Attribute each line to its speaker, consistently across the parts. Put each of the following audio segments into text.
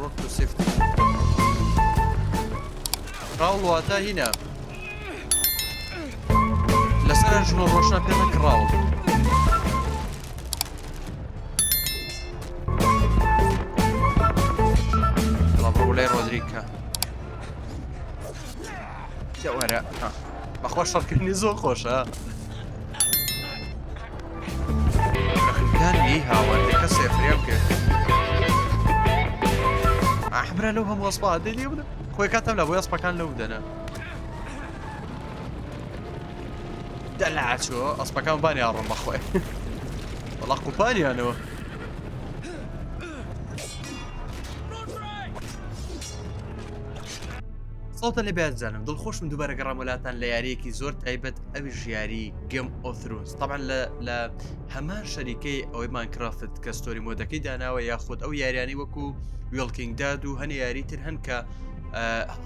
Speaker 1: Rock to safety. Crawl واتە هینە لەسەر ژنۆ ڕۆشنە پێڵە crawl. بەڵام بڕۆ لای ڕۆدریکە وەرە بەخوا شەڕکردنی زۆر خۆشە خنکانی هاوار کەسێ فریام کرد ئەحمرا لەو هەموو ئەسپا دەی لێ بدە خۆی کاتم لە بۆ ئەسپەکان لەو بدەنە دەلاچۆ ئەسپەکان بانی ئاڕۆم بەخۆی وەڵا قوپانیانەوە سڵاوتان لێ بێت زانم دڵخۆشم دووبارە گەڕام وەلاتان لە یاریەکی زۆر تایبەت ئەویش یاری Game of Thrones تەبعەن لە لە هەمان شەریکەی ئەوەی Minecraft کە story mode ەکەی داناوە یاخود ئەو یاریانی وەکو Walking Dead و هەنێ یاری تر هەن کە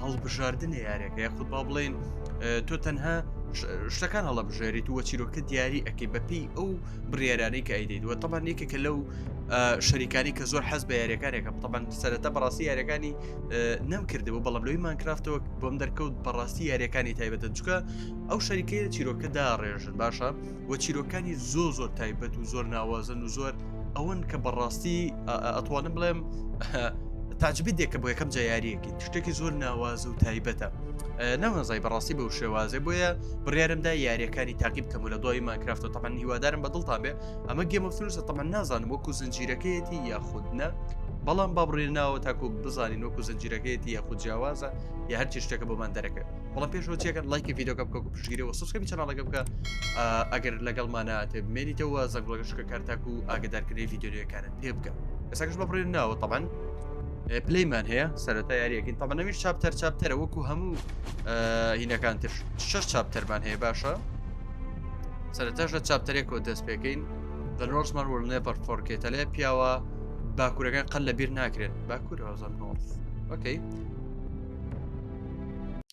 Speaker 1: هەڵبژاردنە یاریەکە یاخود با بڵێن تۆ تەنها شتەکان هەڵەبژێریت وە چیرۆکە دیاری ئەەکەی بەپی ئەو بڕیارانەی کە ئەیدەیت وە تەبعەن یەکێکە لەو شەریکانی کە زۆر حەز بە یاریەکانێکم تەبعەن سەرەتا بەڕاستی یاریەکانی نەم کردبوو بەڵام لەوەی Minecraft ەوە بۆم دەرکەوت بەڕاستی یاریەکانی تایبەتە چکە ئەو شەریکەیە چیرۆکە داڕێژن باشە و چیرۆکانی زۆر زۆر تایبەت و زۆر ناوازن و زۆر ئەوەن کە بەڕاستی ئەتوانم بڵێم تاجبی دێکە بۆ یەکەم جا یاریەکی شتێکی زۆر ناواز و تایبەتە نەمەزای بەڕاستی بەو شێوازێ بۆیە بڕیارمدا یاریەکانی تاقی بکەم و لە دوای Minecraft ەوە تەبعەن هیوادارم بەدڵتان بێ ئەمە Game of Thrones ە تەبعەن نازانم وەکو زنجیرەکەیەتی یاخود نە بەڵام با بڕێنە ناوە تاکو بزانین وەکو زنجیرەکەیەتی یاخود جیاوازە یا هەرچی شتێکە بۆمان دەرەکەوێت بەڵام پێشەوە چیەکەن لایکی ڤیدیۆکە بکە و پشتگیری و subscribe ی channel ەکە بکە ئەگەر لەگەڵمانە بمێنیتەوە زەنگڵەکە شکە کار تاکو ئاگدارکردنی ڤیدیۆ نوێەکانت پێ بکە ئێستاکەش بە بڕێنە ناوە تەبعەن play مان هەیە سەرەتا یاریەکەین تەبعەن ئەویش chapter chapter ە وەکو هەموو هینەکان تر شش chapter مان هەیە باشە سەرەتاش لە chapter ێکەوە دەست پێکەین The Northman will never forget لێ پیاوە باکوورەکان قەل لە بیر ناکرێن باکوور وازم North okay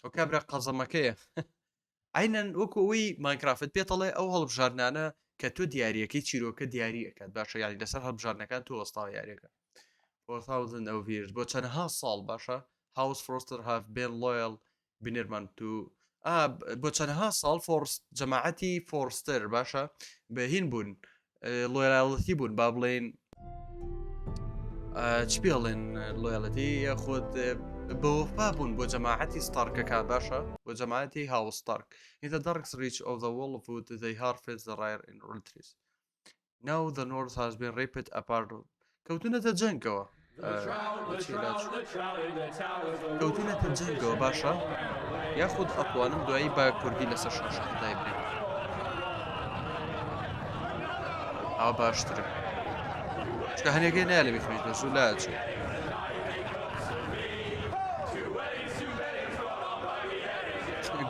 Speaker 1: ئەو کابرا قەزەمەکەیە عینەن وەکو ئەوی Minecraft پێتەڵێ ئەو هەڵبژاردنانە کە تۆ دیارەکەی چیرۆکە دیاری ئەکات باشە یاری لەسەر هەڵبژاردنەکان تۆ وەستاوە یاریەکە 4000 of years بۆ چەندەها ساڵ باشە House Forrester have been loyal bannermen to بۆ چەندەها ساڵ فۆرست جەماعەتی فۆرستەر باشە بە هین بوون loyalty بوون با بڵێن چ پێڵێن loyalty یاخود بەوەفا بوون بۆ جەماعەتی ستارکەکان باشە بۆ جەماعەتی House Stark In the dark reach of the Wolfwood they harvest the rare in trees. Now the north has been ripped apart. کەوتونەتە جەنگەوە کەوتونەتە جەنگەوە باشە یاخود ئەتوانم دوایی بە کوردی لەسەر شاشەکە دایبنێم ئەوە باشترە چکە هەنێکەی نایە لە بخوێنیتەوە زوو لاچێت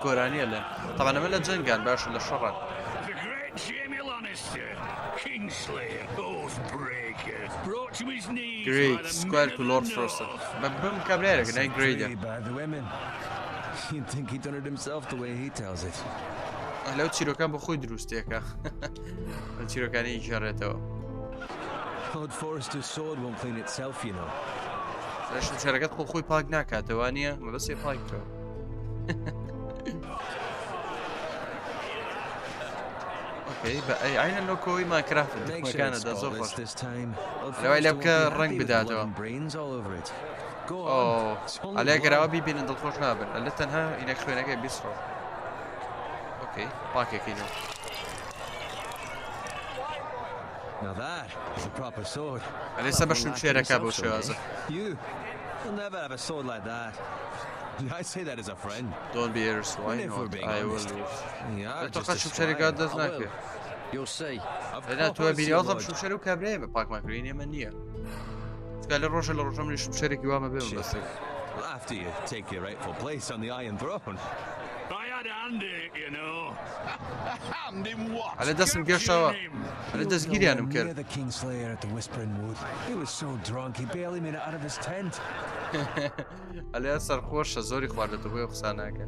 Speaker 1: گۆرانیە لە تەبعەن ئەمە لە جەنگان باشە لە شەڕان Great Squire to Lord Forrester بە بم کابرایەکە نای گرەیدە لەو چیرۆکان بۆ خۆی دروستێکە ئەو چیرۆکانی گێڕێتەوە شمشێرەکەت خۆ خۆی پاک ناکاتەوە نییە مەبەسێ پاکەوە okay بە ئەی عینە نۆکۆی Minecraft دکمەکانە دا زۆر خۆش لەوای لێ بکە ڕەنگ بداتەوە ئەلێ گەراوە بیبینن دڵخۆش نابن ئەلە تەنها ئینە خوێنەکەی بیسڕۆ okay پاکێکینەوە ئەلێ سە بە شمشێرەکە بۆ شێوازە Don't be a swine I will lose. تۆ قەت شمشێرێکە دەست ناکرێت نا تۆ بینی ئەوزم شمشێر و کابرایە بە پاکمان کردین ئێمە نییە چکا لە ڕۆژە لە ڕۆژە منی شمشێرێکی وامە بێ بەسێک
Speaker 2: After you take your rightful place on the Iron Throne.
Speaker 3: I had a hand in it, you know. Hand in what?
Speaker 1: ئەلێ دەستم گێشەوە ئەلێ دەستگیریانم کرد
Speaker 2: Near the Kingslayer at the Whispering Wood. He was so drunk he barely made it out of his tent.
Speaker 1: ئەلێ سەرخۆشە زۆری خواردێتەوە بۆیە قسە ناکە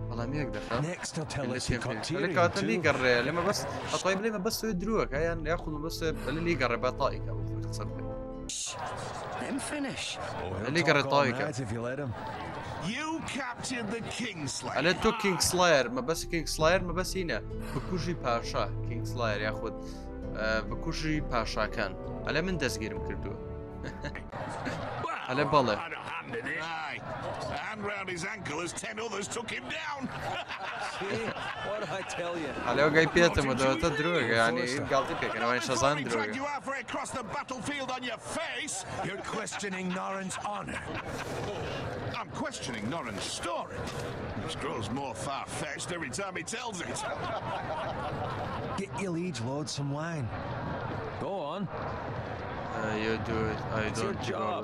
Speaker 1: بەڵام یەک دەخە
Speaker 2: Next he'll tell us he caught Tyrion
Speaker 1: کاتە
Speaker 2: too.
Speaker 1: لی گەڕێ لێمە بەس ئەتوای بڵێ مە بەس درۆکە یان یاخود بەس لە لی گەڕێ بە تایکە بۆ خۆی قسە بکە.
Speaker 4: Let him finish.
Speaker 2: Oh, he'll
Speaker 1: لێ گەڕێ
Speaker 2: talk all
Speaker 1: تەواوی کە.
Speaker 2: night if you let him.
Speaker 3: You captured the Kingslayer.
Speaker 1: ئەلێ تۆ Kingslayer مەبەست Kingslayer مەبەستی نە بکوژی پاشا Kingslayer یاخود بکوژی پاشاکان ئەلێ من دەستگیرم کردووە
Speaker 3: Well,
Speaker 1: ئەلێ بەڵێ
Speaker 3: I'd a hand in it. Aye. A hand round his ankle as ten others took him down.
Speaker 2: See? What did I tell you?
Speaker 1: ئەلێ ئەو گای پێتم دەوەتە درۆگە ینی گاڵتی پێکەنەوەی
Speaker 3: Not
Speaker 1: شەزان
Speaker 3: before he dragged
Speaker 1: درۆگە
Speaker 3: you halfway across the battlefield on your face.
Speaker 2: You're questioning Norren's honor.
Speaker 3: I'm questioning Norren's story. Which grows more far-fetched every time he tells it.
Speaker 2: Get your liege lord some wine. Go on.
Speaker 1: You do it I
Speaker 4: It's your
Speaker 1: don't
Speaker 4: job.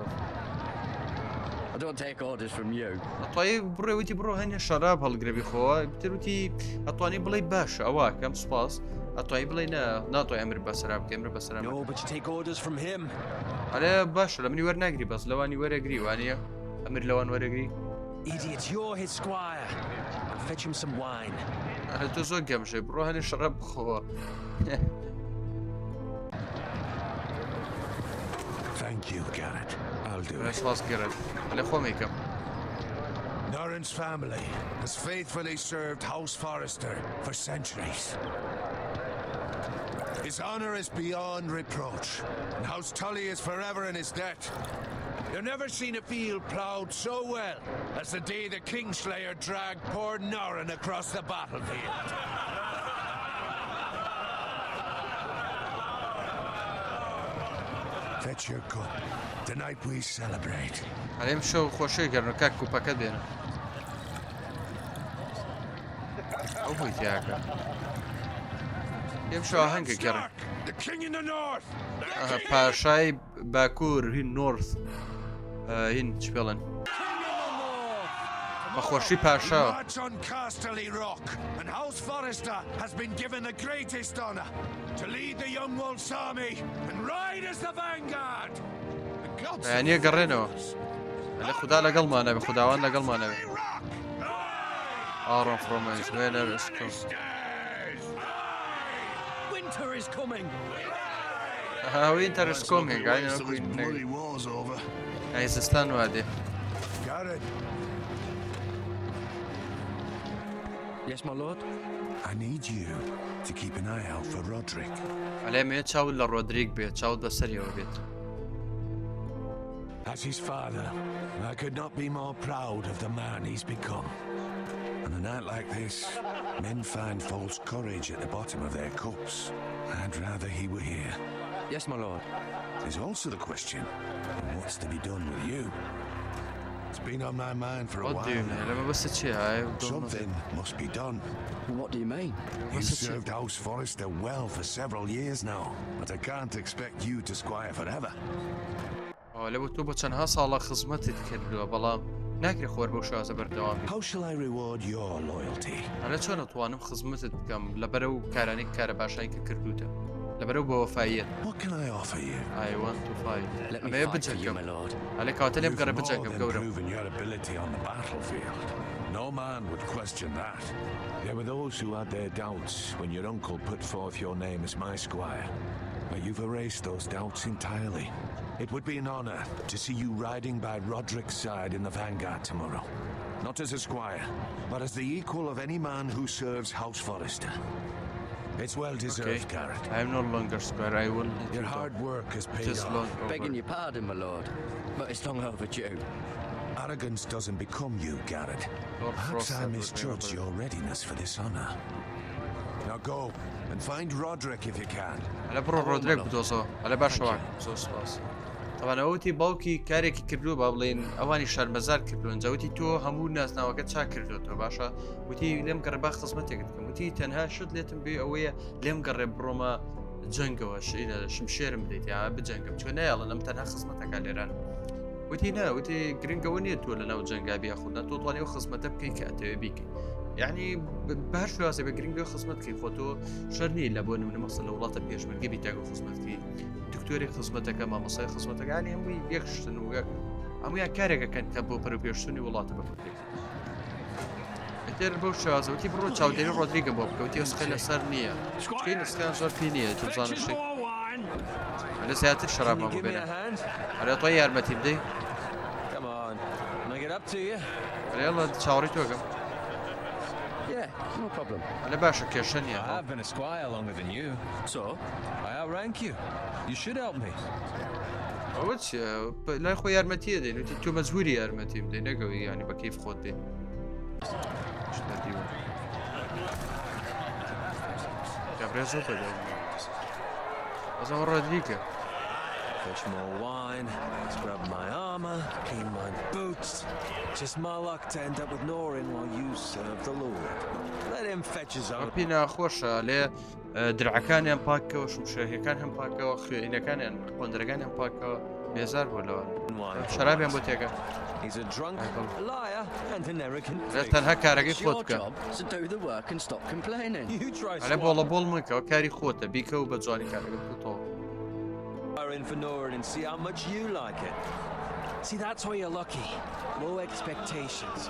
Speaker 4: I don't take orders from you.
Speaker 1: ئەتوانی بڕێ وتی بڕۆ هەنێ شەراب هەڵگرە بیخۆوە تر وتی ئەتوانی بڵێ باشە ئەوە کەم سوپاس ئەتوانی بڵێ نە ناتوانێ ئەمر بەسەرا بکە ئەمر بەسەرا
Speaker 2: No, but you take orders from him.
Speaker 1: ئەرێ باشە لە منی وەرناگری بەس لەوانی وەرەگری وانە ئەمر لەوان وەرەگری
Speaker 2: Idiot, you're his squire. Now fetch him some wine.
Speaker 1: ئەرێ تۆ زۆر گەمژەی بڕۆ هەنێ شەراب بخۆوە
Speaker 2: Thank you, Garrett. I'll do
Speaker 1: ئەرێ سوپاس گەرت ئەلێ خۆمێکم
Speaker 2: Norren's family has faithfully served House Forrester for centuries. His honor is beyond reproach, and House Tully is forever in his debt. You've never seen a field ploughed so well as the day the Kingslayer dragged poor Norren across the battlefield. Fetch your cup. Tonight we celebrate.
Speaker 1: ئەلێم شەو خۆشی گەرن کاک کوپەکە بێنە ئەو هۆی تیاکە ئێم شەو هەنگە گەڕن
Speaker 2: Stark, the king in the north!
Speaker 1: ئەها، پاشای باکوور هین North هین چ پێڵێن بەخۆشی پاشا
Speaker 2: March on Casterly Rock, and House Forrester has been given the greatest honor to lead the young wolf's army and ride as the vanguard.
Speaker 3: The gods
Speaker 1: بەیانیە گەڕێنەوە لە خودا لەگەڵمانە بێ خوداوان لەگەڵمانە بێ
Speaker 3: Casterly Rock!
Speaker 1: ئاڕۆن فرۆمەنج وێنەر ئەسکۆ
Speaker 4: Winter is coming.
Speaker 1: Winter is coming
Speaker 3: Wait till this bloody war's over.
Speaker 1: زستان وادێ
Speaker 2: Garrett,
Speaker 4: Yes, my lord.
Speaker 2: I need you to keep an eye out for Roderick.
Speaker 1: ئەلێ مێ چاوت لە ڕۆدریک بێت چاوت بەسەریەوە بێت
Speaker 2: As his father, I could not be more proud of the man he's become. On a night like this, men find false courage at the bottom of their cups. I'd rather he were here.
Speaker 4: Yes, my lord.
Speaker 2: There's also the question of what's to be done with you. It's been on my mind for a
Speaker 1: What do
Speaker 2: while
Speaker 1: you mean?
Speaker 2: now.
Speaker 1: لەمە بەسە چییە I don't know.
Speaker 2: Something must be done.
Speaker 4: What do you mean?
Speaker 2: You've
Speaker 1: What's the
Speaker 2: served House Forrester well for several years now, but I can't expect you to squire forever.
Speaker 1: ئەوە لە بۆ تۆ بۆ چەندها ساڵە خزمەتت کردووە بەڵام ناکرێ خۆر بەو شازە بەردەوام بیت
Speaker 2: How shall I reward your loyalty?
Speaker 1: ئەرە چۆن ئەتوانم خزمەتت بکەم لەبەرەو کارانەی کارە باشانی کە کردوتە لەبەرەو بە وەفاییەت
Speaker 2: What can I offer you?
Speaker 1: I want to fight
Speaker 4: Let me
Speaker 1: ئەمەیە
Speaker 4: fight for you,
Speaker 1: بجەنگم
Speaker 4: my lord.
Speaker 1: ئەلێ کەواتە لێم
Speaker 2: You've
Speaker 1: گەڕێ
Speaker 2: more
Speaker 1: بجەنگم
Speaker 2: than
Speaker 1: گەورەم
Speaker 2: proven your ability on the battlefield. No man would question that. There were those who had their doubts when your uncle put forth your name as my squire. But you've erased those doubts entirely. It would be an honor to see you riding by Roderick's side in the vanguard tomorrow. Not as a squire, but as the equal of any man who serves House Forrester. It's well
Speaker 1: Okay.
Speaker 2: deserved, Garrett.
Speaker 1: I am no longer squire I will let
Speaker 2: Your
Speaker 1: you
Speaker 2: hard
Speaker 1: down.
Speaker 2: work has
Speaker 1: It
Speaker 2: paid
Speaker 1: is
Speaker 2: off.
Speaker 1: long over.
Speaker 4: Begging your pardon, my lord, but it's long overdue.
Speaker 2: Arrogance doesn't become you, Garrett.
Speaker 1: Lord
Speaker 2: Perhaps
Speaker 1: Frost
Speaker 2: I
Speaker 1: said with
Speaker 2: misjudged
Speaker 1: me
Speaker 2: your readiness for this honor. Now go and find Roderick if you can.
Speaker 1: ئەلێ بڕۆ ڕۆدرێک بدۆزەوە ئەلێ باشەوە زۆر سپاس طبعا ئەوتی باوکی کارێکی کردووە با بڵێن ئەوانی شەرمەزار کردوون جاوتی تۆ هەموو نازناوەکە چاک کردوێتەوە باشە وتی لێم گەڕێ با خزمەتێکت بکەم وتی تەنها شت لێتم بێ ئەوەیە لێم گەڕێ بڕۆمە جەنگەوە شینە شمشێرم بدەیت یا بجەنگم چۆن نایەڵن ئەم تەنها خزمەتەکە لێران وتی نا وتی گرنگەوە نییە تۆ لە ناو جەنگا بیا خودنا تۆ توانی ئەو خزمەتە بکەیت کە ئەتەوێ بیکەی یعنی بە هەر شێوازێ بە گرنگە خزمەت کەی خۆ تۆ شەر نییە لە بۆ نمونە مەسەل لە وڵاتە پێشمەرگە بی تاگە خزمەتکی دکتۆری خزمەتەکە مامۆسای خزمەتەکانی هەمووی یەک شتن و یەک هەموویان کارێکەکەن کە بۆ پەرو پێشچوونی وڵاتە بە کوردی ئیتر بەو شێوازەوتی بڕۆ چاودێری ڕۆدریگە بۆ بکەوتی ئەسخی لەسەر نییە چکەی نسکان زۆر پێ نییە
Speaker 3: Fetch
Speaker 1: تۆ
Speaker 3: us
Speaker 1: بزانە شتێک
Speaker 3: more wine.
Speaker 1: لە زیاتر
Speaker 5: Can
Speaker 1: شەرابمان
Speaker 5: you
Speaker 1: بۆ
Speaker 5: give me
Speaker 1: بێنە
Speaker 5: a hand?
Speaker 1: ئەرێ تۆ یارمەتیم دەی
Speaker 5: Come on. Can I get up to you?
Speaker 1: ئەرێ يلا چاوەڕێی تۆگەم
Speaker 4: Yeah, no problem.
Speaker 1: ئەلێ باشە کێشە نییە
Speaker 5: I've been a squire longer than you.
Speaker 4: So?
Speaker 5: I outrank you. You should help me.
Speaker 1: ئەوە چیە لای خۆ یارمەتیە دەین وتی تۆ مەجبوری یارمەتیم دەی نەگەوی ینی بە کەیف خۆت بێ کابرا زۆر بەدەم بەزەوە ڕۆدریگە
Speaker 5: Fetch more wine, scrub my armor, clean my boots. Just my luck to end up with Norin while you serve the Lord. Let him fetch his own.
Speaker 1: پێی ناخۆشە لێ درعەکانیان پاکەوە شمشێرەکان هەم پاکەوە خوێنەکانیان قۆندرەکانیان پاکەوە بێزار بوو لەوە شەرابیان بۆ تێکە تەنها کارەکەی خۆت بکە ئەرێ بۆڵە بۆڵ مەکەوە کاری خۆتە بیکە و بە جوانی کارەکە بکەوە
Speaker 5: See, that's why you're lucky. Low expectations.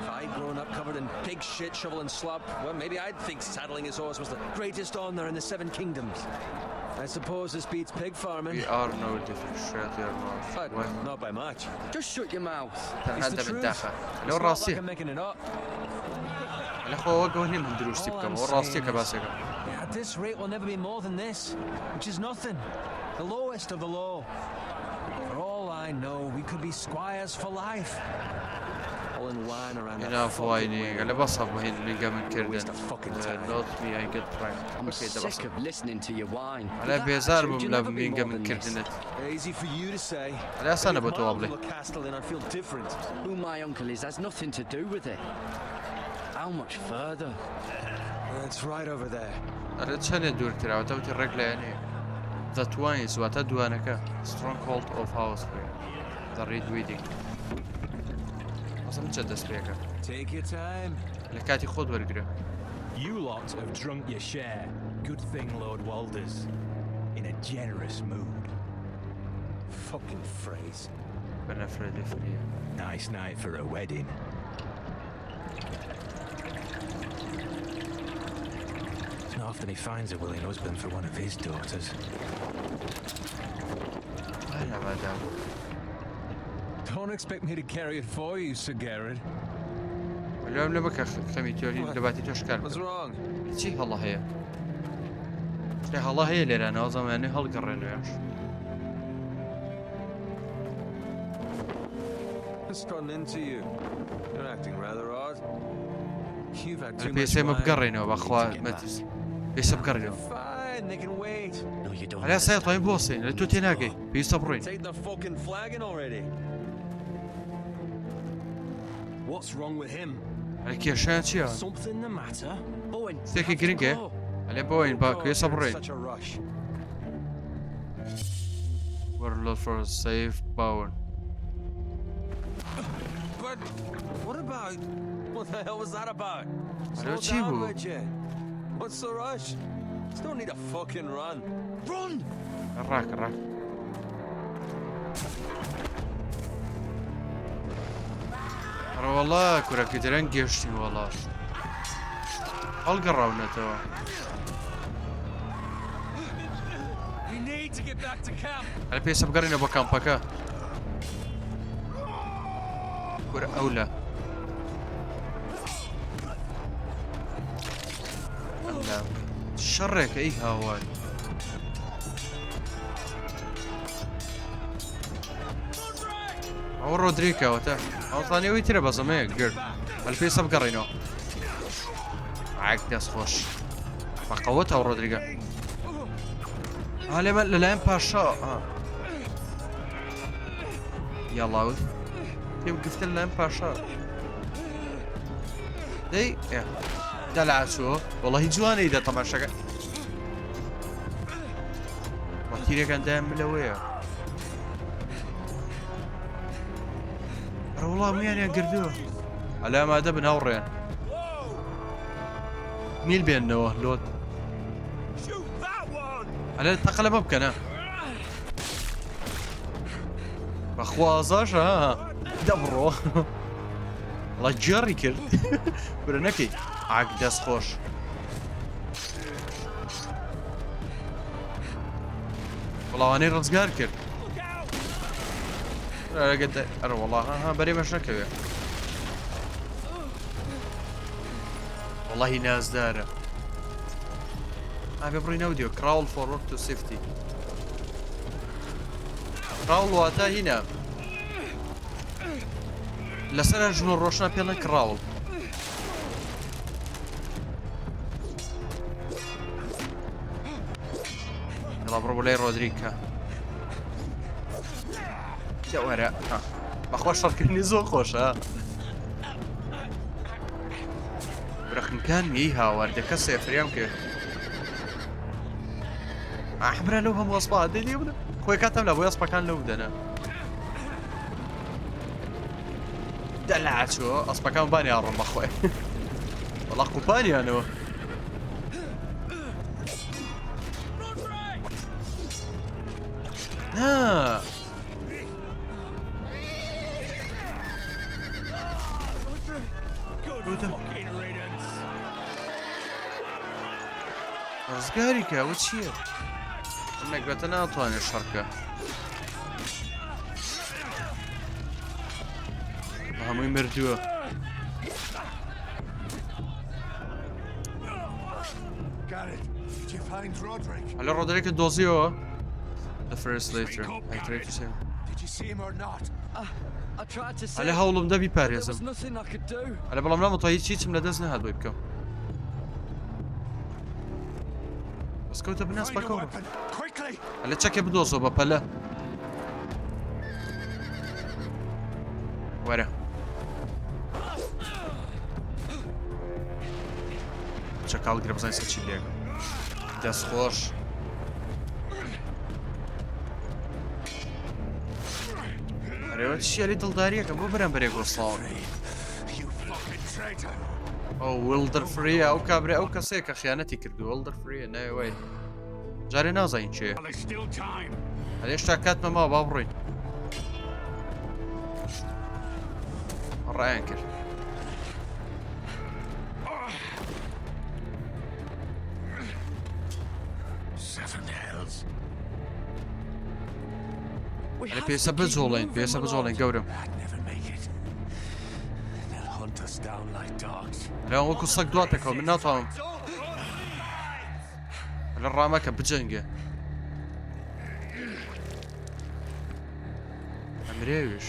Speaker 5: If I'd grown up covered in pig shit, shovel and slop, well, maybe I'd think saddling his horse was the greatest honor in the Seven Kingdoms. I suppose this beats pig farming.
Speaker 1: We are no different
Speaker 5: But not by much.
Speaker 4: Just shut your mouth.
Speaker 1: تەنها دەمت داخە لەو ڕاستیە لە خۆ وەک ئەوە نییە من دروستی بکەم ئەوە ڕاستیە کە باسێکم
Speaker 5: At this rate, we'll never be more than this, which is nothing. The lowest of the low. For all I know, we could be squires for life. All in line around that
Speaker 1: Enough
Speaker 5: fucking
Speaker 1: whining.
Speaker 5: wheel.
Speaker 1: لە بەسە بۆ هین من کردن
Speaker 5: Waste of fucking time.
Speaker 1: Not me I get drunk.
Speaker 4: I'm
Speaker 1: Okay, دە
Speaker 4: sick
Speaker 1: بەسە
Speaker 4: of listening to your whine.
Speaker 1: ئەلێ
Speaker 4: With that
Speaker 1: بێزار
Speaker 4: attitude,
Speaker 1: بووم
Speaker 4: you'll
Speaker 1: لە
Speaker 4: never be
Speaker 1: مینگە
Speaker 4: more
Speaker 1: من
Speaker 4: than this.
Speaker 1: کردنت
Speaker 5: Easy for you to say.
Speaker 1: ئەلێ ئاسانە بۆ
Speaker 5: If
Speaker 1: تۆ
Speaker 5: my
Speaker 1: وا بڵێ
Speaker 5: uncle were Castellan, I'd feel different.
Speaker 4: Who my uncle is has nothing to do with it. How much further?
Speaker 5: It's right over there.
Speaker 1: ئەرێ چەندێ دوور کراوەتە وتی ڕێک لایەنەیە The Twins واتە دوانەکە Stronghold of House The Red Wedding ئەسە من چە دەست پێکە
Speaker 5: Take your time.
Speaker 1: لە کاتی خۆت وەرگرە
Speaker 6: You lot have drunk your share. Good thing Lord Walder's in a generous mood.
Speaker 5: Fucking phrase.
Speaker 1: بە نەفرەت لێ فریە
Speaker 6: Nice night for a wedding. It's not often he finds a willing husband for one of his daughters.
Speaker 1: لە
Speaker 5: Don't expect me to carry it for you, Sir Garrett.
Speaker 1: لەم لە بکە خەمی تیۆری لە باتی تۆش کار
Speaker 5: What's
Speaker 1: بکەم.
Speaker 5: wrong?
Speaker 1: چی هەڵە هەیە شتێ هەڵە هەیە لێرانەوە زەمانێ هەڵگەڕێنەوەش
Speaker 5: Just gotten into you. You're acting rather odd. You've had too much
Speaker 1: پێسێمە
Speaker 5: wine.
Speaker 1: بگەڕێنەوە بەخوا
Speaker 4: Need to get
Speaker 1: مەترس پێسە بگەڕێنەوە
Speaker 5: Fine, they can wait.
Speaker 4: No, you don't.
Speaker 1: ئەلێ سای
Speaker 4: understand.
Speaker 1: توانین بۆسێن لە تۆ تێناگەی پێویستە بڕۆین
Speaker 5: Take the fucking flagon already.
Speaker 6: What's wrong with him?
Speaker 1: ئەلێ کێشەیان چییە
Speaker 6: Something the matter?
Speaker 4: Owen, we
Speaker 1: شتێکی
Speaker 4: have to
Speaker 1: گرنگە
Speaker 4: go.
Speaker 1: ئەلێ بۆین با
Speaker 5: Oh,
Speaker 1: پێویستە
Speaker 5: you're in
Speaker 1: بڕۆین
Speaker 5: Such a rush.
Speaker 1: Warlord for safe power
Speaker 5: But what about? What the hell was that about?
Speaker 1: Hello,
Speaker 5: Slow down,
Speaker 1: Chibu.
Speaker 5: would you? What's the rush? There's no need to fucking run.
Speaker 4: Run!
Speaker 1: ڕاکە ڕاک ئەرە وەڵا کورەکە درەنگ گەشتین وەڵا هەڵگەڕاونەتەوە
Speaker 5: We need to get back to camp.
Speaker 1: ئەرە پێسە بگەڕێنەوە بۆ کامپەکە کورە ئەولا ئەولا شەڕێکە ئی هاوار ئەوە ڕۆدریکەوەتە ئەوزانانی ئەوی ترە بەزەمەیە گرد هەل پێسە بگەڕێنەوە عاک دەست خۆش بەقەوەتە ئەو ڕۆدریگە ها لێمە لەلایەن پاشا ها یاڵاوت پێم گفتە لەلایەن پاشا دەی ئێ دەلاچووە وەڵی جوانەی دە تەماشەکە وەتیرەکان دایان ملەوەیە ئەرە وەڵا هەموویانیان گردووە ئەلا ئامادە بن هاوڕێیان میل بێننەوە لۆت
Speaker 3: Shoot that one!
Speaker 1: ئەلێ تەقە لەمە بکەنە بەخوازاش ها دەبڕۆ وەڵا گێڕی کرد کورە نەکەی ئاک دەست خۆش. وڵاوانەی ڕزگار کرد. ئەرە وەڵا ها ها بەرێ بەش نەکەوێ. وەڵاهی نازدارە. ئابێ بڕی نەودیوە crawl forward to safety. Crawl واتە هینە. لەسەر ژنۆ ڕۆشنا پێڵێن crawl. یەڵا بڕۆ بۆ لای ڕۆدریکە وەرە بەخوا شەڕکردنی زۆر خۆشە برەخنکان یی هاوار دەکە سێفریام کرد ئەحبرا لەو هەموو ئەسپا دەی لێ بدە خۆی کاتم لە بۆی ئەسپەکان لەو بدەنە دەلاچۆ ئەسپەکان بانی ئاڕۆم بەخۆی وەڵا قوپانیانەوە نا ڕزگاری کە ئەوە چییە؟ نەگبەتە ناتوانێت شەڕکە هەمووی مردووە. ئەلە ڕۆدرێکت دۆزیەوە The first later I tried to say ئەلە هەوڵم دە بیپارێزم ئەلە بەڵام نامەتوانی هیچ هیچم لە دەست نەهات بۆی بکەم بەس کەوتە بناس بەکەوە ئەلە چەکێ بدۆزەوە بە پەلە وەرە چەکاڵ گرە بزانین سەر چی لێک دەست خۆش ئەرێوە چیە لێ دڵداریەکە بۆ بەرامبەرێک وەستاوە ئەو وڵدەر فریە ئەو کابرا ئەو کەسەیە کە خیانەتی کردو وڵدەر فریە ناوێ جارێ نازانین چێ هێشتا کاتمە ماوە با بڕۆین ڕایان کرد لە پێسە بجۆڵێن پێسە بجۆڵێن گەورم لە وەکو سەگ دواتەکەەوە من ناتوانم لە ڕامەکە بجەنگێ ئەمرێویش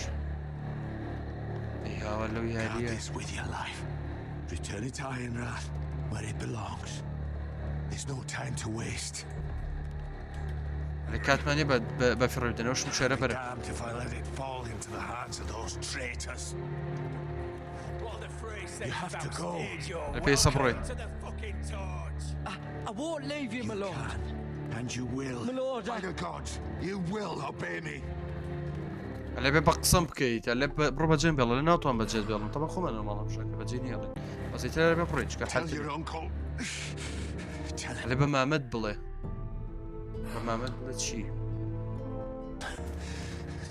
Speaker 1: ئەی هاوار لەو یاریە
Speaker 2: Return it to Ironrath, where it belongs. There's no time to waste.
Speaker 1: لە کاتمانێ بە فڕێدنەوە شمشێرە بەرە لە پێی سەبڕێت
Speaker 4: I won't leave you, my lord.
Speaker 2: And you will.
Speaker 4: My lord,
Speaker 2: By the gods, you will obey me.
Speaker 1: ئەلێ بێ بە قسەم بکەیت ئەلێ بڕۆ بەجێم بێڵە لە ناتوان بەجێت بێڵم تەبە خۆمان ماڵم شەکە بەجێ نیڵێ بەس ئیتر بێ بڕۆی چکە
Speaker 2: Tell your uncle. Tell him.
Speaker 1: ئەلێ بە مامەت بڵێ بە مامەت بڵێ چی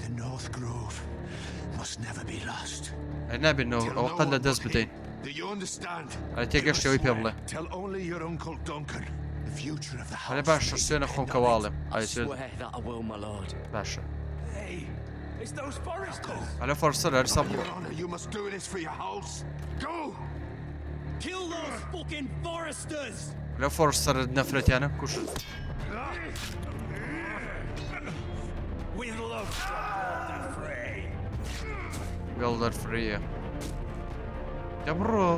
Speaker 2: The North Grove must never be lost.
Speaker 1: ئەی نابێت
Speaker 2: Tell
Speaker 1: ئەوە
Speaker 2: no
Speaker 1: قەت لە
Speaker 2: one
Speaker 1: دەست
Speaker 2: but
Speaker 1: بدەین
Speaker 2: him. Do you understand?
Speaker 1: ئەرێ تێگەشتەوەی پێ بڵێ
Speaker 2: Tell only your uncle Duncan. The future of the
Speaker 1: ئەرێ
Speaker 2: house
Speaker 1: باشە
Speaker 2: may
Speaker 1: سوێنە
Speaker 2: depend
Speaker 1: خۆم
Speaker 2: on
Speaker 1: کە
Speaker 2: it.
Speaker 1: واڵێم
Speaker 4: I
Speaker 1: ئای سوێن
Speaker 4: swear that I will, my lord.
Speaker 1: باشە
Speaker 6: Hey, it's those foresters.
Speaker 1: ئەلە فۆرسەر هەرسا
Speaker 2: On
Speaker 1: بڕۆ
Speaker 2: your honor, you must do this for your house. Go!
Speaker 6: Kill those fucking foresters.
Speaker 1: لە فۆرسەر نەفرەتیانە بکوژن
Speaker 6: With love from Walder Frey.
Speaker 1: وێڵدەر فریە دە بڕۆ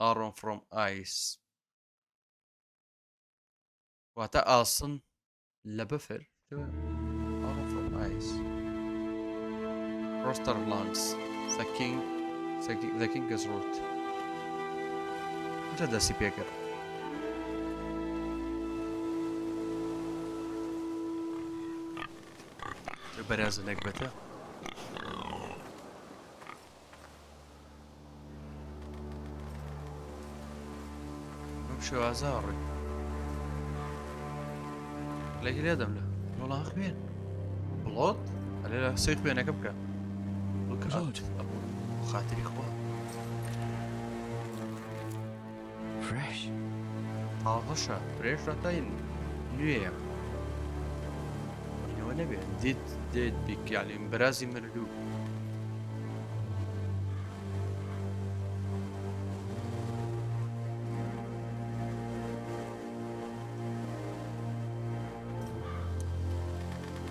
Speaker 1: Iron from ice واتە ئاسن لە بەفر Iron from ice Froster lance The king The King's Road جا دەستی پێکرد بەرازە نەگبەتە بەم شێوازە ڕێ لەگی لێدەم لە وڵا خوێن بڵۆت ئەلێ لە سەی خوێنەکە بکە خاتری خوا
Speaker 4: Fresh.
Speaker 1: تازەشە فرێش ڕەتای نوێیە ئەوە نەبێت دیت دێت بیکیانی بەرازی مردوو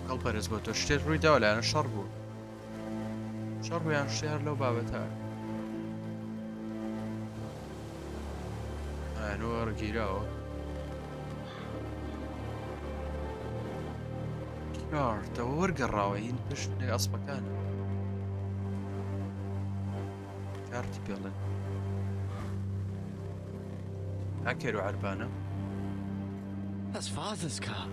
Speaker 1: کەڵ پەرز بۆ تۆ شتێک ڕووی داوە لایەن شەڕ بوو شەڕ بوو یان شتێ هەر لەو بابەتە ئەنوەڕ گیراوە کارتەوە وەرگەڕاوە هین پشت ئەسپەکانە کارتی پێڵێن هاکێر و عەربانە
Speaker 4: That's father's car.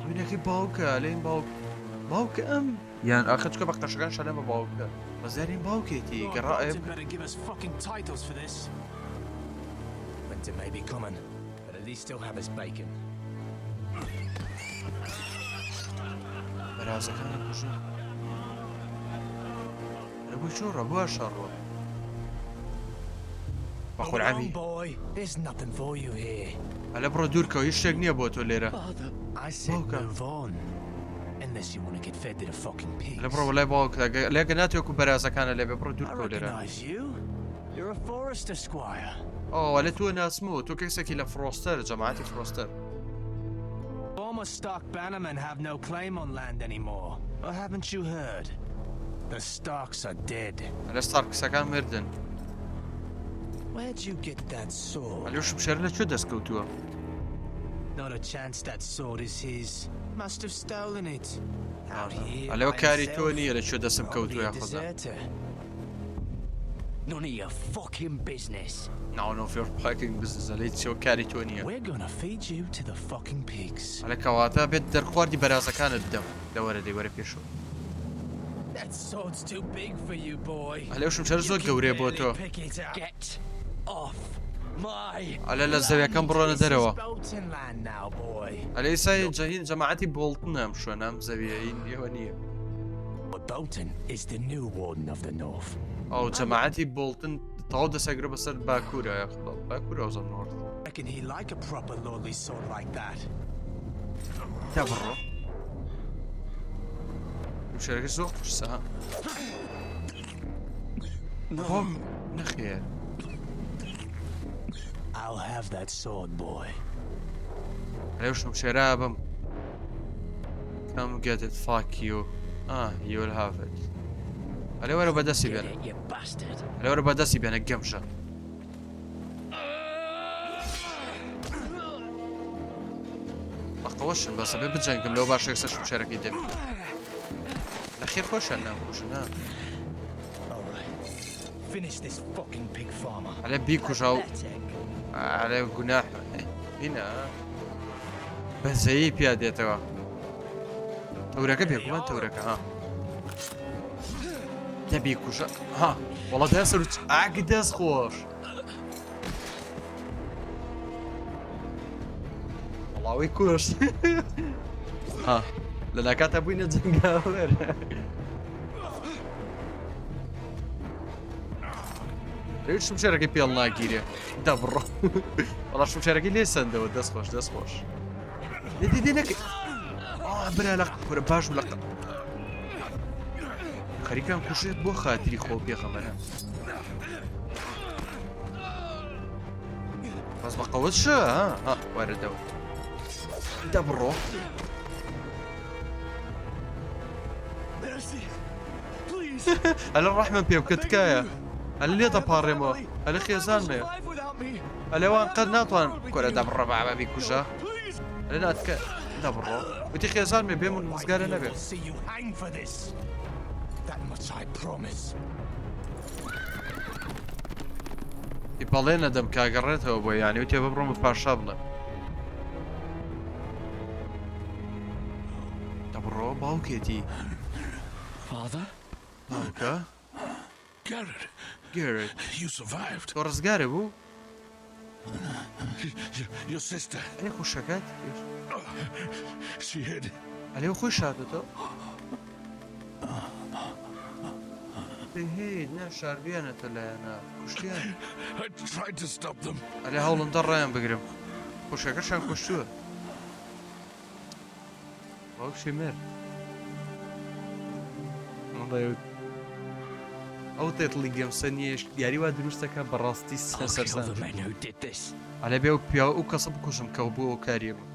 Speaker 1: وینەکەی باوکە لێن باوک باوکە ئەم یان ئاخە چکە بە قەشەکان شەلە بە باوکە بەزارین باوکێتی
Speaker 6: Lord
Speaker 1: گەڕا
Speaker 6: Bolton better give us fucking titles for this. Winter may be coming, but at least he'll have his bacon.
Speaker 1: بەرازەکانە کوژن لە بۆ چۆڕە بۆ شەڕۆ
Speaker 6: Move
Speaker 1: بەخۆرعامی
Speaker 6: on, boy. There's nothing for you here.
Speaker 1: ئەلە بڕۆ دوورکەوە هیچ شتێک نییە بۆ تۆ لێرە
Speaker 4: Father.
Speaker 6: I said
Speaker 1: Okay.
Speaker 6: move on. Unless you want to get fed to the fucking pigs.
Speaker 1: لە بڕۆ وەلای باوکە لێگە ناتوێکو بەرازەکانە لێبێ بڕۆ
Speaker 6: I
Speaker 1: دوورکەوە لێرە
Speaker 6: recognize you. You're a Forrester squire.
Speaker 1: ئەوە لە تۆ ناسمەوە تۆ کەسێکی لە فرۆستەر جەماعەتی فرۆستەر
Speaker 6: Former Stark bannermen have no claim on land anymore. Or haven't you heard? The Starks are dead.
Speaker 1: لە ستارکسەکان مردن
Speaker 6: Where'd you get that sword?
Speaker 1: ئەلێ شمشێر لە کوێ دەست کەوتووە
Speaker 6: Not a chance that sword is his. Must have stolen it. Out here
Speaker 1: ئەلێ
Speaker 6: by
Speaker 1: کاری تۆ
Speaker 6: himself.
Speaker 1: نییە لە کوێ دەستم
Speaker 6: Probably
Speaker 1: کەوتووە
Speaker 6: a
Speaker 1: یاخۆدا
Speaker 6: deserter.
Speaker 4: None of your fucking business.
Speaker 1: None of your fucking business ئەلێ چۆ کاری تۆ نییە
Speaker 6: We're gonna feed you to the fucking pigs.
Speaker 1: ئەلێ کەواتە بێت دەرخواردی بەرازەکانت بدەم لەوەرە دەی وەرە پێشەوە
Speaker 6: That sword's too big for you, boy.
Speaker 1: ئەلێ ئەو شمشێرە
Speaker 6: You
Speaker 1: زۆر
Speaker 6: can
Speaker 1: گەورەیە بۆ
Speaker 6: barely
Speaker 1: تۆ
Speaker 6: pick it up.
Speaker 4: Get off my
Speaker 1: ئەلێ لە زەویەکەم بڕۆنە
Speaker 6: This is
Speaker 1: دەرەوە
Speaker 6: Bolton land now, boy.
Speaker 1: ئەلێ ئێستا جەهین جەماعەتی بۆڵتنە ئەم شوێنە ئەم زەویە هین ئێوە نییە
Speaker 6: But Bolton is the new warden of the North.
Speaker 1: ئەو جەماعەتی بۆڵتن تەواو دەسەگرە بەسەر باکوورە یاخود باکوورە ئەوزە نۆرد
Speaker 6: Reckon he like a proper lordly sword like that.
Speaker 1: تا بڕۆ شمشێرەکە زۆر قورسە ها بۆ نەخێر
Speaker 6: I'll have that sword, boy.
Speaker 1: ئەلێ شمشێرە بم Come get it fuck you ah you will have it ئەلێ وەرە بەدەستی
Speaker 4: Get
Speaker 1: بێنە
Speaker 4: it, you bastard.
Speaker 1: ئەلێ وەرە بەدەستی بێنە گەمژە بەقەوەشن بەسە بێ بجەنگم لەو باشە یەکسەر شمشێرەکەی دەبێت لە خێر خۆشیان ناکوژن ها
Speaker 6: All right. Finish this fucking pig farmer.
Speaker 1: ئەلێ بیکوژە و
Speaker 4: Pathetic.
Speaker 1: ئەلێ گوناح هینا بەزەیی پیا دێتەوە تەورەکە بێگومان تەورەکە ها دەبی کوژە ها وەڵا دە سەر ئاگ دەست خۆش وەڵاوەی کوشت ها لە ناکاتە بووینە جەنگاوەر لەوێ شمشێرەکەی پێڵ ناگیرێ دەبڕۆ وەڵا شمشێرەکەی لێ سەندەوە دەست خۆش دەست خۆش دێ دێ دێ نەکەی ئا برا لە کورە باش بوو لە خەریکان کوشێت بۆ خاتری خۆ پێغەمبەرە بەس بە قەوت شە ها ها وەرە دەوە دەبڕۆ
Speaker 6: Mercy. Please.
Speaker 1: ئەلە ڕەحمم پێ بکە تکایە. ئەلێ لێ دەپاڕێمەوە ئەلێ خێزانمێ ئەلێ وان قەت ناتوان کۆرە دەبڕە بابە بیکوژە ئەلێ ناتکە دەبڕۆ وتی خێزانمێ بێ من ڕزگارە نەبێ بەڵێ نەدەم کاگەڕێتەوە بۆ یانی وتێ ببڕۆم بە پاشا بڵێم دەبڕۆ باوکێتی باوکە Garrett.
Speaker 2: You survived.
Speaker 1: تۆ ڕزگارە بوو؟
Speaker 2: Your sister.
Speaker 1: ئەرێ خوشەکەت؟
Speaker 2: She hid.
Speaker 1: ئەلێ خۆی شاردۆتەوە؟ هی نا شاردویانەتە لایەنە کوشتیان.
Speaker 2: I tried to stop them.
Speaker 1: ئەلێ هەوڵم دا ڕایان بگرم. خوشەکەشان کوشتووە. باوکشی مرد. ئەو تێتڵی گەمسە نییە یاری وا دروستەکە بەڕاستی سەرسان ئەلێ بێ و پیاو ئەو کەسە بکوژم کە بۆ ئەو کاریە بوو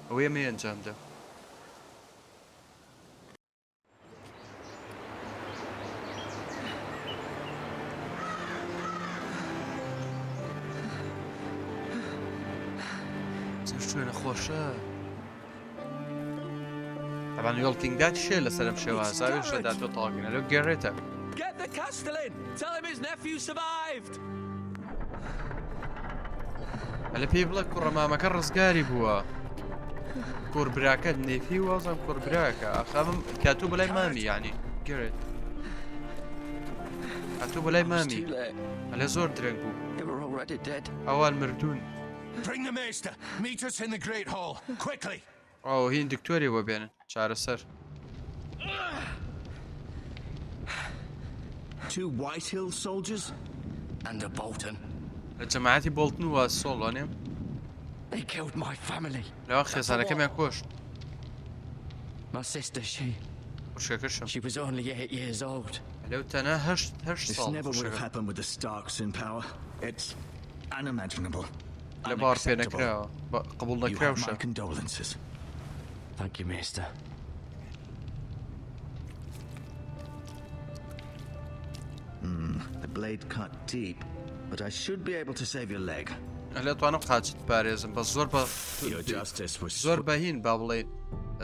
Speaker 1: ئەوەی ئەمەی ئەنجامدا. چەند شوێنە خۆشە. طبعا وێڵکینگ داد شێ لەسەر ئەم شێوازە ئەویش لە داتۆ تەواوکردن لەو گێڕێتە.
Speaker 5: Get the Castellan! Tell him his nephew survived!
Speaker 1: ئەلە پێی بڵێ کوڕە مامەکە ڕزگاری بووە. کوڕ براکەت نێفی وازم کوڕ براکە ئاخامم کاتوو بەلای مامی یعنی گێرێت هاتوو بەلای مامی ئەلە زۆر درەنگ بوو ئەوان مردوون.
Speaker 2: Bring the maester. Meet us in the great hall. Quickly.
Speaker 1: ئەو هین دکتۆری بۆ بێنن چارەسەر.
Speaker 6: Two Whitehill soldiers
Speaker 4: and a Bolton.
Speaker 1: لە جەماعەتی بۆڵتن و سۆڵ وانێ؟
Speaker 4: They killed my family.
Speaker 1: لەوان خێزانەکەمیان کۆشت.
Speaker 4: My sister, she
Speaker 1: خوشکەکەشم.
Speaker 4: she was only 8 years old.
Speaker 1: لەو تەنها هەشت هەشت
Speaker 6: This
Speaker 1: ساڵ
Speaker 6: never would have
Speaker 1: خوشکەکەم.
Speaker 6: happened with the Starks in power. It's unimaginable.
Speaker 1: لە باوەڕ پێ
Speaker 6: Unacceptable.
Speaker 1: نەکراوە. بە قبوڵ
Speaker 6: You have
Speaker 1: نەکراوشە.
Speaker 6: my condolences.
Speaker 4: Thank you, Maester.
Speaker 6: The blade cut deep, but I should be able to save your leg.
Speaker 1: لە توانم قاچت پارێزم بە زۆر بە
Speaker 6: Your justice was
Speaker 1: زۆر بەهین با بڵێین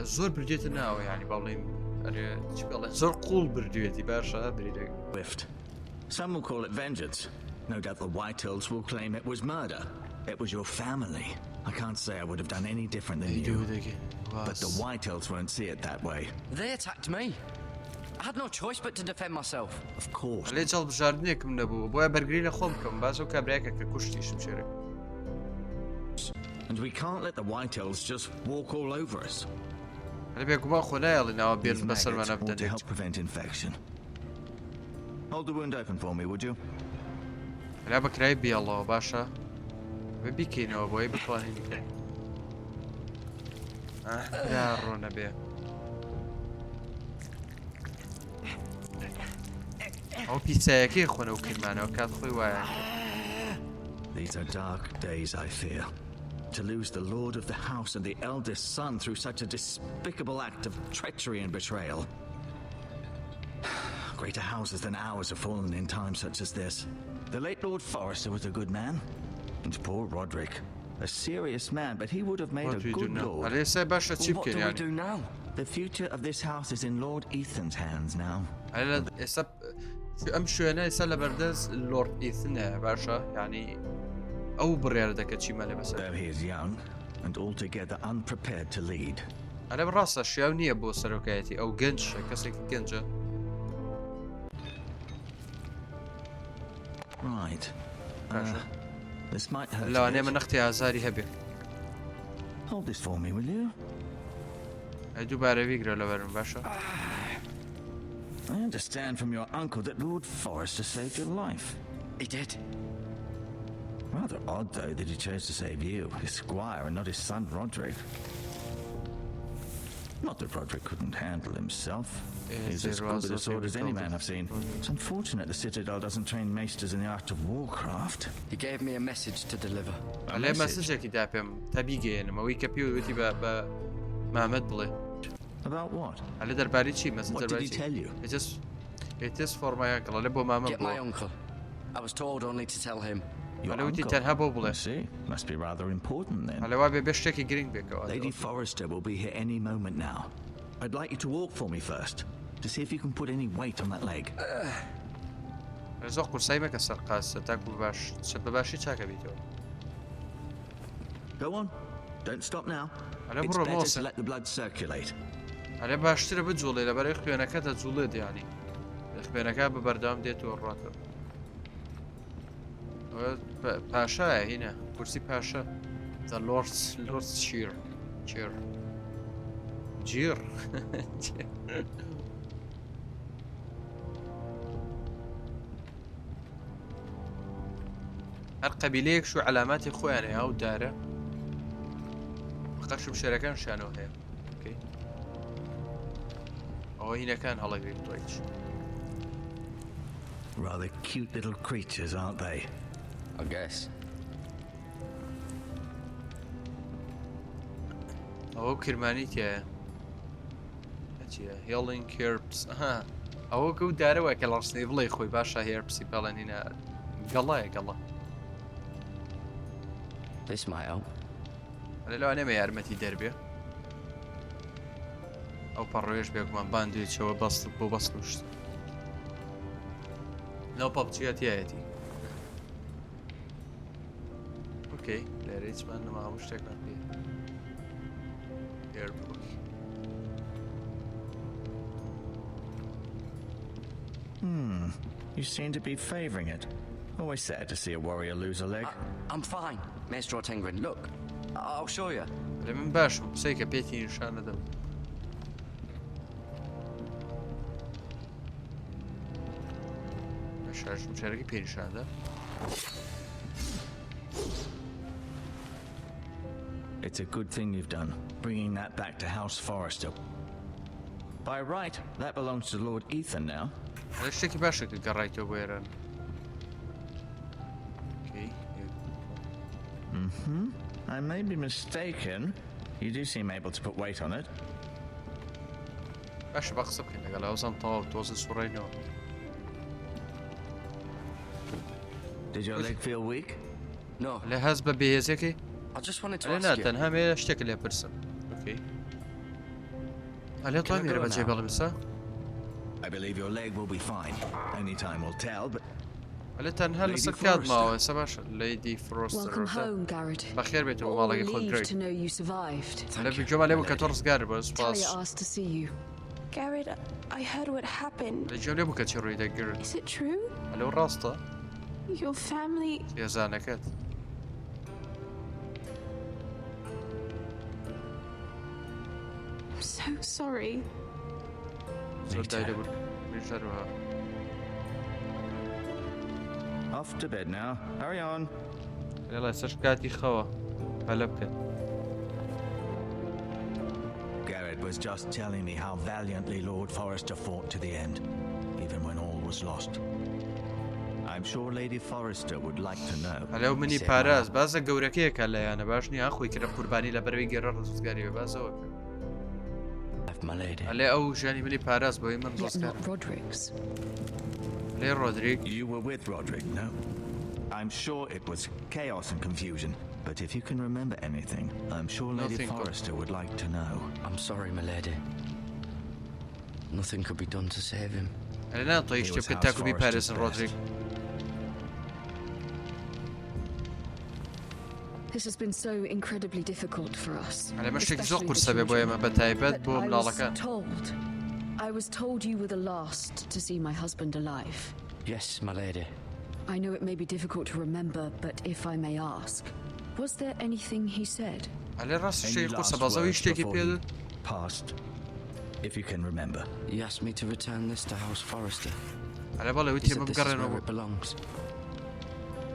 Speaker 1: زۆر بردێتە ناوە یعنی با بڵێین ئەرێ چی بڵێن زۆر قوڵ بردوێتی باشە بریدەکە.
Speaker 6: swift. Some will call it vengeance. No doubt the Whitehills will claim it was murder. It was your family. I can't say I would have done any different than you.
Speaker 1: دوو دەگەی
Speaker 6: But the Whitehills won't see it that way.
Speaker 4: They attacked me. I had no choice but to defend myself.
Speaker 6: Of course.
Speaker 1: لێ هەڵبژاردنێکم نەبوو بۆیە بەرگری لە خۆم بکەم باز و کابراایکە کە کوشتی شمشێرێک.
Speaker 6: And we can't let the Whitehills just walk all over us.
Speaker 1: لە بێگومان خۆ نایەڵی ناوە بێن
Speaker 6: These
Speaker 1: بەسەرمان
Speaker 6: maggots ought to
Speaker 1: بدەن
Speaker 6: help prevent infection. Hold the wound open for me, would you?
Speaker 1: لا بەکرای بێڵەوە باشە بە بیکەینەوە بۆی بتوانین بکەین ئاه، برا ڕۆ نەبێ ئەو پیسایەکەی خۆنە و کردمانەوە کات خۆی وایە
Speaker 6: These are dark days, I fear. To lose the lord of the house and the eldest son through such a despicable act of treachery and betrayal. Greater houses than ours have fallen in times such as this. The late Lord Forrester was a good man, and poor Roderick, a serious man, but he would have made
Speaker 1: What
Speaker 6: a
Speaker 1: do we do
Speaker 6: good
Speaker 1: now?
Speaker 6: lord.
Speaker 1: ئەلێ ئێستا باشە چی
Speaker 4: What
Speaker 1: بکەین
Speaker 4: do we
Speaker 1: یانی
Speaker 4: do now?
Speaker 6: The future of this house is in Lord Ethan's hands now.
Speaker 1: ئەلێ ئێستا ئەم شوێنە ئێستا لە بەردەست لۆرد ئیثنە باشە یعنی ئەو بڕیارە دەکە چیمان لێ بەسەر
Speaker 6: Though he is young and altogether unprepared to lead.
Speaker 1: ئەلێ ڕاستە شیاو نییە بۆ سەرۆکایەتی ئەو گەنجە کەسێکی گەنجە
Speaker 6: Right.
Speaker 1: باشە
Speaker 6: This might hurt. a
Speaker 1: لەوانەیە
Speaker 6: bit.
Speaker 1: من نەختی ئازاری هەبێ
Speaker 6: Hold this for me, will you?
Speaker 1: ئەی دووبارە بیگرە لەبەرم باشە
Speaker 6: I understand from your uncle that Lord Forrester saved your life.
Speaker 4: He did.
Speaker 6: Rather odd, though, that he chose to save you, his squire, and not his son Roderick. Not that Roderick couldn't handle himself. He's as good with a sword as any man I've seen. It's unfortunate the Citadel doesn't train maesters in the art of warcraft.
Speaker 4: He gave me a message to deliver.
Speaker 6: A
Speaker 1: ئەلێ
Speaker 6: message.
Speaker 1: مەسجێکی دا پێم تا بیگەیەنم ئەوەی کە پێی وتی بە بە مامەد بڵێ
Speaker 6: About what?
Speaker 1: ئەلێ دەربارەی چی مەسج
Speaker 6: What did
Speaker 1: دەربارەی
Speaker 6: he
Speaker 1: چی
Speaker 6: tell you?
Speaker 1: It is it is for my uncle ئەلێ بۆ مامەم
Speaker 4: Get my
Speaker 1: بووە
Speaker 4: uncle. I was told only to tell him.
Speaker 6: Your
Speaker 1: ئەلێ وتی
Speaker 6: uncle?
Speaker 1: تەنها بۆ بڵێ
Speaker 6: I see. Must be rather important then.
Speaker 1: ئەلێ وا بێ بێ شتێکی گرنگ بێکەوە
Speaker 6: Lady Forrester will be here any moment now. I'd like you to walk for me first, to see if you can put any weight on that leg.
Speaker 1: زۆر قورسایی مەکە سەر قاسە تاکو باش بە باشی چاکە بیتەوە
Speaker 6: Go on. Don't stop now.
Speaker 1: ئەلێ
Speaker 6: It's
Speaker 1: بڕۆ
Speaker 6: better
Speaker 1: مۆسە
Speaker 6: to let the blood circulate.
Speaker 1: ئەلێ باشترە بجوڵێ لەبەرەی خوێنەکە دەجوڵێت یانی خوێنەکە بە بەردەوام دێت و ڕاتەوە پاشایە هینە کورسی پاشا The Lord's Lord's Chair Chair جیر هەر قەبیلەیەک شو عەلاماتی خۆیان هەیە ئەو دارە بەقەر شمشێرەکان شانەوە هەیە ئۆکەی ئەوە هینەکان هەڵەگرین ڕیچ
Speaker 6: Rather cute little creatures, aren't they?
Speaker 4: I guess.
Speaker 1: ئەوە کرمانی تایە چیە هێڵینگ هێرپس ها ئەوە کە و دارەوە کە ڵڕسنی بڵێ خۆی باشە هێرپسی پێڵێنینە گەڵایە گەڵە
Speaker 4: This might help.
Speaker 1: ئەلێ لەوانەیە یارمەتی دەربێ ئەو پەڕۆیەش بێگومان باندێچەوە بەست بۆ بەست شت لەو پەپچیە تایەتی ئۆکەی لێرە هیچمان نەما هەموو شتێکمان پێ ئێرپۆرت
Speaker 6: You seem to be favoring it. Always sad to see a warrior lose a leg.
Speaker 4: I'm fine, Maestro Tengrin. Look, I'll show you.
Speaker 1: لە من باشم قسەی کە پێتی نیشان دەدەم شارژم شارەکەی پێ نیشاندا
Speaker 6: It's a good thing you've done, bringing that back to House Forrester. By right, that belongs to Lord Ethan now.
Speaker 1: ئەرێ شتێکی باشە کە گەڕایتەوە بۆ ئێران ئۆکەی
Speaker 6: I may be mistaken. You do seem able to put weight on it.
Speaker 1: باشە بە قسە بکەین لەگەڵ ئەوزان تەواو تۆزە سوڕینەوە
Speaker 6: Did your leg feel weak?
Speaker 4: No,
Speaker 1: لە هەست بە بێهێزەکەی
Speaker 4: I just wanted to
Speaker 1: ئەلێ
Speaker 4: ask
Speaker 1: نا
Speaker 4: you.
Speaker 1: تەنها مێ شتێک لێ پرسم ئۆکەی ئەلێ
Speaker 4: Can I
Speaker 1: تۆ میرە
Speaker 4: go
Speaker 1: بەجێ
Speaker 4: now?
Speaker 1: بڵێم سا
Speaker 6: I believe your leg will be fine. Only time will tell, but
Speaker 1: ئەلێ تەنها
Speaker 6: Lady
Speaker 1: لەسەر کات
Speaker 6: Forrester.
Speaker 1: ماوە ئێستا باشە لەیدی فرۆستەر
Speaker 7: Welcome home, Garrett.
Speaker 1: بەخێر بێتەوە
Speaker 7: We're all
Speaker 1: ماڵەکەی خۆت
Speaker 7: relieved
Speaker 1: گرێت
Speaker 7: to know you survived.
Speaker 1: لە
Speaker 4: Thank you,
Speaker 1: گوێمان لێ بوو
Speaker 4: my
Speaker 1: کە تۆ
Speaker 4: lady.
Speaker 1: ڕزگار بوو سوپاس
Speaker 7: Talia asked to see you.
Speaker 8: Garrett, I heard what happened.
Speaker 1: لە گوێم لێ بوو کە چی ڕووی دەگرت
Speaker 8: Is it true?
Speaker 1: ئەلێ ڕاستە
Speaker 8: Your family.
Speaker 1: خێزانەکەت
Speaker 8: I'm so sorry.
Speaker 1: زۆر
Speaker 6: Me
Speaker 1: دای
Speaker 6: too.
Speaker 1: لێ بوو منیش هەروەها
Speaker 6: off to bed now. Hurry on.
Speaker 1: لێڵێ سەر کاتی خەوە پەلە بکەن
Speaker 6: Garrett was just telling me how valiantly Lord Forrester fought to the end, even when all was lost. I'm sure Lady Forrester would like to know.
Speaker 1: ئەلێ و منی
Speaker 4: Save my
Speaker 1: پاراز بازە گەورەکەیەکە لە یانە باش نییە خۆی کرە قوربانی لە بەرەوەی گەرە ڕزگاری بێ بازەوە کە
Speaker 4: Life, my lady.
Speaker 1: ئەلێ ئەو ژیانی منی پاراز بۆی من
Speaker 7: Yet
Speaker 1: ڕزگار
Speaker 7: not Roderick's.
Speaker 1: لێ ڕۆدریک
Speaker 6: You were with Roderick, no? I'm sure it was chaos and confusion, but if you can remember anything, I'm sure Lady
Speaker 1: Nothing, but-
Speaker 6: Forrester would like to know.
Speaker 4: I'm sorry, my lady. Nothing could be done to save him.
Speaker 1: ئەلێ ناتوانانی
Speaker 6: He
Speaker 1: شتێ
Speaker 6: was
Speaker 1: بکەن
Speaker 6: House
Speaker 1: تاکو
Speaker 6: Forrester's
Speaker 1: بیپارێزن
Speaker 6: best.
Speaker 1: ڕۆدریک
Speaker 7: This has been so incredibly difficult for us.
Speaker 1: ئەلێ مە شتێکی زۆر
Speaker 7: especially the
Speaker 1: قورسە بێ بۆ
Speaker 7: children.
Speaker 1: ئێمە بە تایبەت
Speaker 7: But
Speaker 1: بۆ
Speaker 7: I was
Speaker 1: مناڵەکان
Speaker 7: told. I was told you were the last to see my husband alive.
Speaker 4: Yes, my lady.
Speaker 7: I know it may be difficult to remember, but if I may ask, was there anything he said?
Speaker 1: ئەلێ ڕاست
Speaker 6: Any
Speaker 1: شتێکی قورسە
Speaker 6: last
Speaker 1: بازەوەی
Speaker 6: words
Speaker 1: شتێکی
Speaker 6: before
Speaker 1: پێ
Speaker 6: he passed, if you can remember.
Speaker 4: He asked me to return this to House Forrester.
Speaker 1: ئەلێ بەڵێ
Speaker 4: He
Speaker 1: وتی
Speaker 4: said
Speaker 1: بە
Speaker 4: this is
Speaker 1: بگەڕێنەوە
Speaker 4: where
Speaker 1: بۆ
Speaker 4: it belongs.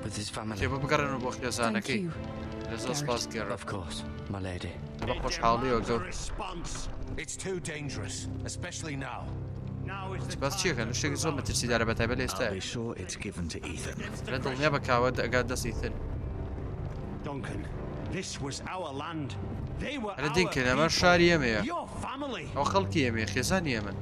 Speaker 4: With his family.
Speaker 1: تێ بە بگەڕێنەوە بۆ
Speaker 7: Thank
Speaker 1: خێزانەکەی
Speaker 7: you.
Speaker 1: لە زۆر سپاس گەڕە
Speaker 4: Of course, my lady.
Speaker 1: بە خۆشحاڵیەوە گەور
Speaker 9: response.
Speaker 2: It's too dangerous, especially now.
Speaker 9: Now is the
Speaker 1: باس چیەکەن
Speaker 9: time to
Speaker 1: شتێکی زۆر
Speaker 9: move on.
Speaker 1: مەترسیدارە بە تایبەت لە
Speaker 6: I'll
Speaker 1: ئێستا
Speaker 6: be sure it's given to Ethan.
Speaker 1: لە دڵنیا بە کاوە ئەگات دەستی تر
Speaker 9: Duncan, this was our land. They were
Speaker 1: ئەلێ
Speaker 9: our
Speaker 1: دینکن ئەمە
Speaker 9: people.
Speaker 1: شاری ئێمەیە
Speaker 9: Your family.
Speaker 1: ئەو خەڵکی ئێمەیە خێزانی ئێمەن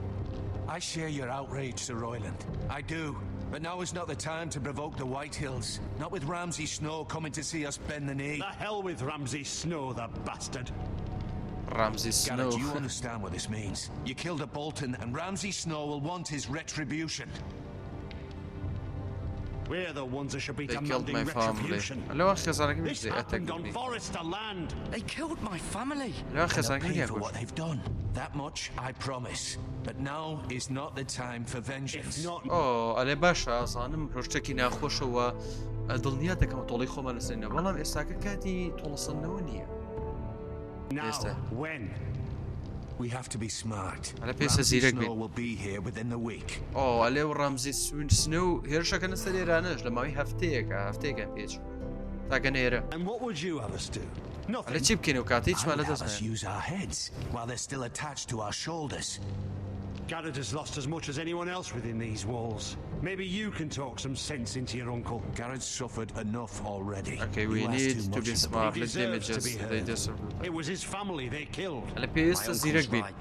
Speaker 2: I share your outrage, Sir Royland. I do. But now is not the time to provoke the Whitehills. Not with Ramsay Snow coming to see us bend the knee.
Speaker 9: The hell with Ramsay Snow, the bastard.
Speaker 1: Ramsay Snow.
Speaker 2: Garrett, you understand what this means. You killed a Bolton, and Ramsay Snow will want his retribution.
Speaker 9: We're the ones that should be
Speaker 1: They killed
Speaker 9: demanding
Speaker 1: my family.
Speaker 9: retribution.
Speaker 1: لەوان خێزانەکەم
Speaker 9: This
Speaker 1: they
Speaker 9: happened
Speaker 1: attacked
Speaker 9: on
Speaker 1: me.
Speaker 9: Forrester land.
Speaker 4: They killed my family.
Speaker 1: لەوان
Speaker 2: And they'll
Speaker 1: خێزانەکەم
Speaker 2: pay
Speaker 1: گیان
Speaker 2: for
Speaker 1: کوشت
Speaker 2: what they've done. That much I promise. But now is not the time for vengeance.
Speaker 9: If not
Speaker 1: ئۆ ئەلێ باشە ئازانم شتێکی ناخۆشەوە دڵنیا دەکەم تۆڵی خۆمان لەسەرینەوە بەڵام ئێستاکە کاتی تۆڵەسەندنەوە نییە
Speaker 9: now,
Speaker 1: ئێستا
Speaker 9: when?
Speaker 2: We have to be smart.
Speaker 1: ئەلێ پێویستە
Speaker 2: Ramsay
Speaker 1: زیرەک
Speaker 2: Snow
Speaker 1: بین
Speaker 2: will be here within the week.
Speaker 1: ئۆ ئەلێ و ڕەمزی سوین سنە و هێرشەکەنە سەر ئێرانەش لە ماوەی هەفتەیەکە هەفتەیەکان پێچ تاگەنە ئێرە
Speaker 9: And what would you have us do?
Speaker 1: ئەلێ
Speaker 9: Nothing.
Speaker 1: چی بکەین و کاتی
Speaker 2: I
Speaker 1: هیچمان
Speaker 2: would
Speaker 1: لە
Speaker 2: have
Speaker 1: دەست
Speaker 2: us
Speaker 1: نایەت
Speaker 2: use our heads while they're still attached to our shoulders.
Speaker 9: Garrett has lost as much as anyone else within these walls. Maybe you can talk some sense into your uncle.
Speaker 2: Garrett's suffered enough already.
Speaker 1: Okay, we
Speaker 2: You ask
Speaker 1: need
Speaker 2: too
Speaker 1: to
Speaker 2: much
Speaker 1: be
Speaker 2: of the
Speaker 1: smart.
Speaker 2: boy.
Speaker 9: He
Speaker 1: Let them
Speaker 9: deserves to
Speaker 1: adjust.
Speaker 9: be
Speaker 1: They
Speaker 9: heard.
Speaker 1: deserve
Speaker 9: It was his family they killed.
Speaker 1: ئەلێ
Speaker 4: My
Speaker 1: پێویستە
Speaker 4: uncle's
Speaker 1: زیرەک بین
Speaker 4: right.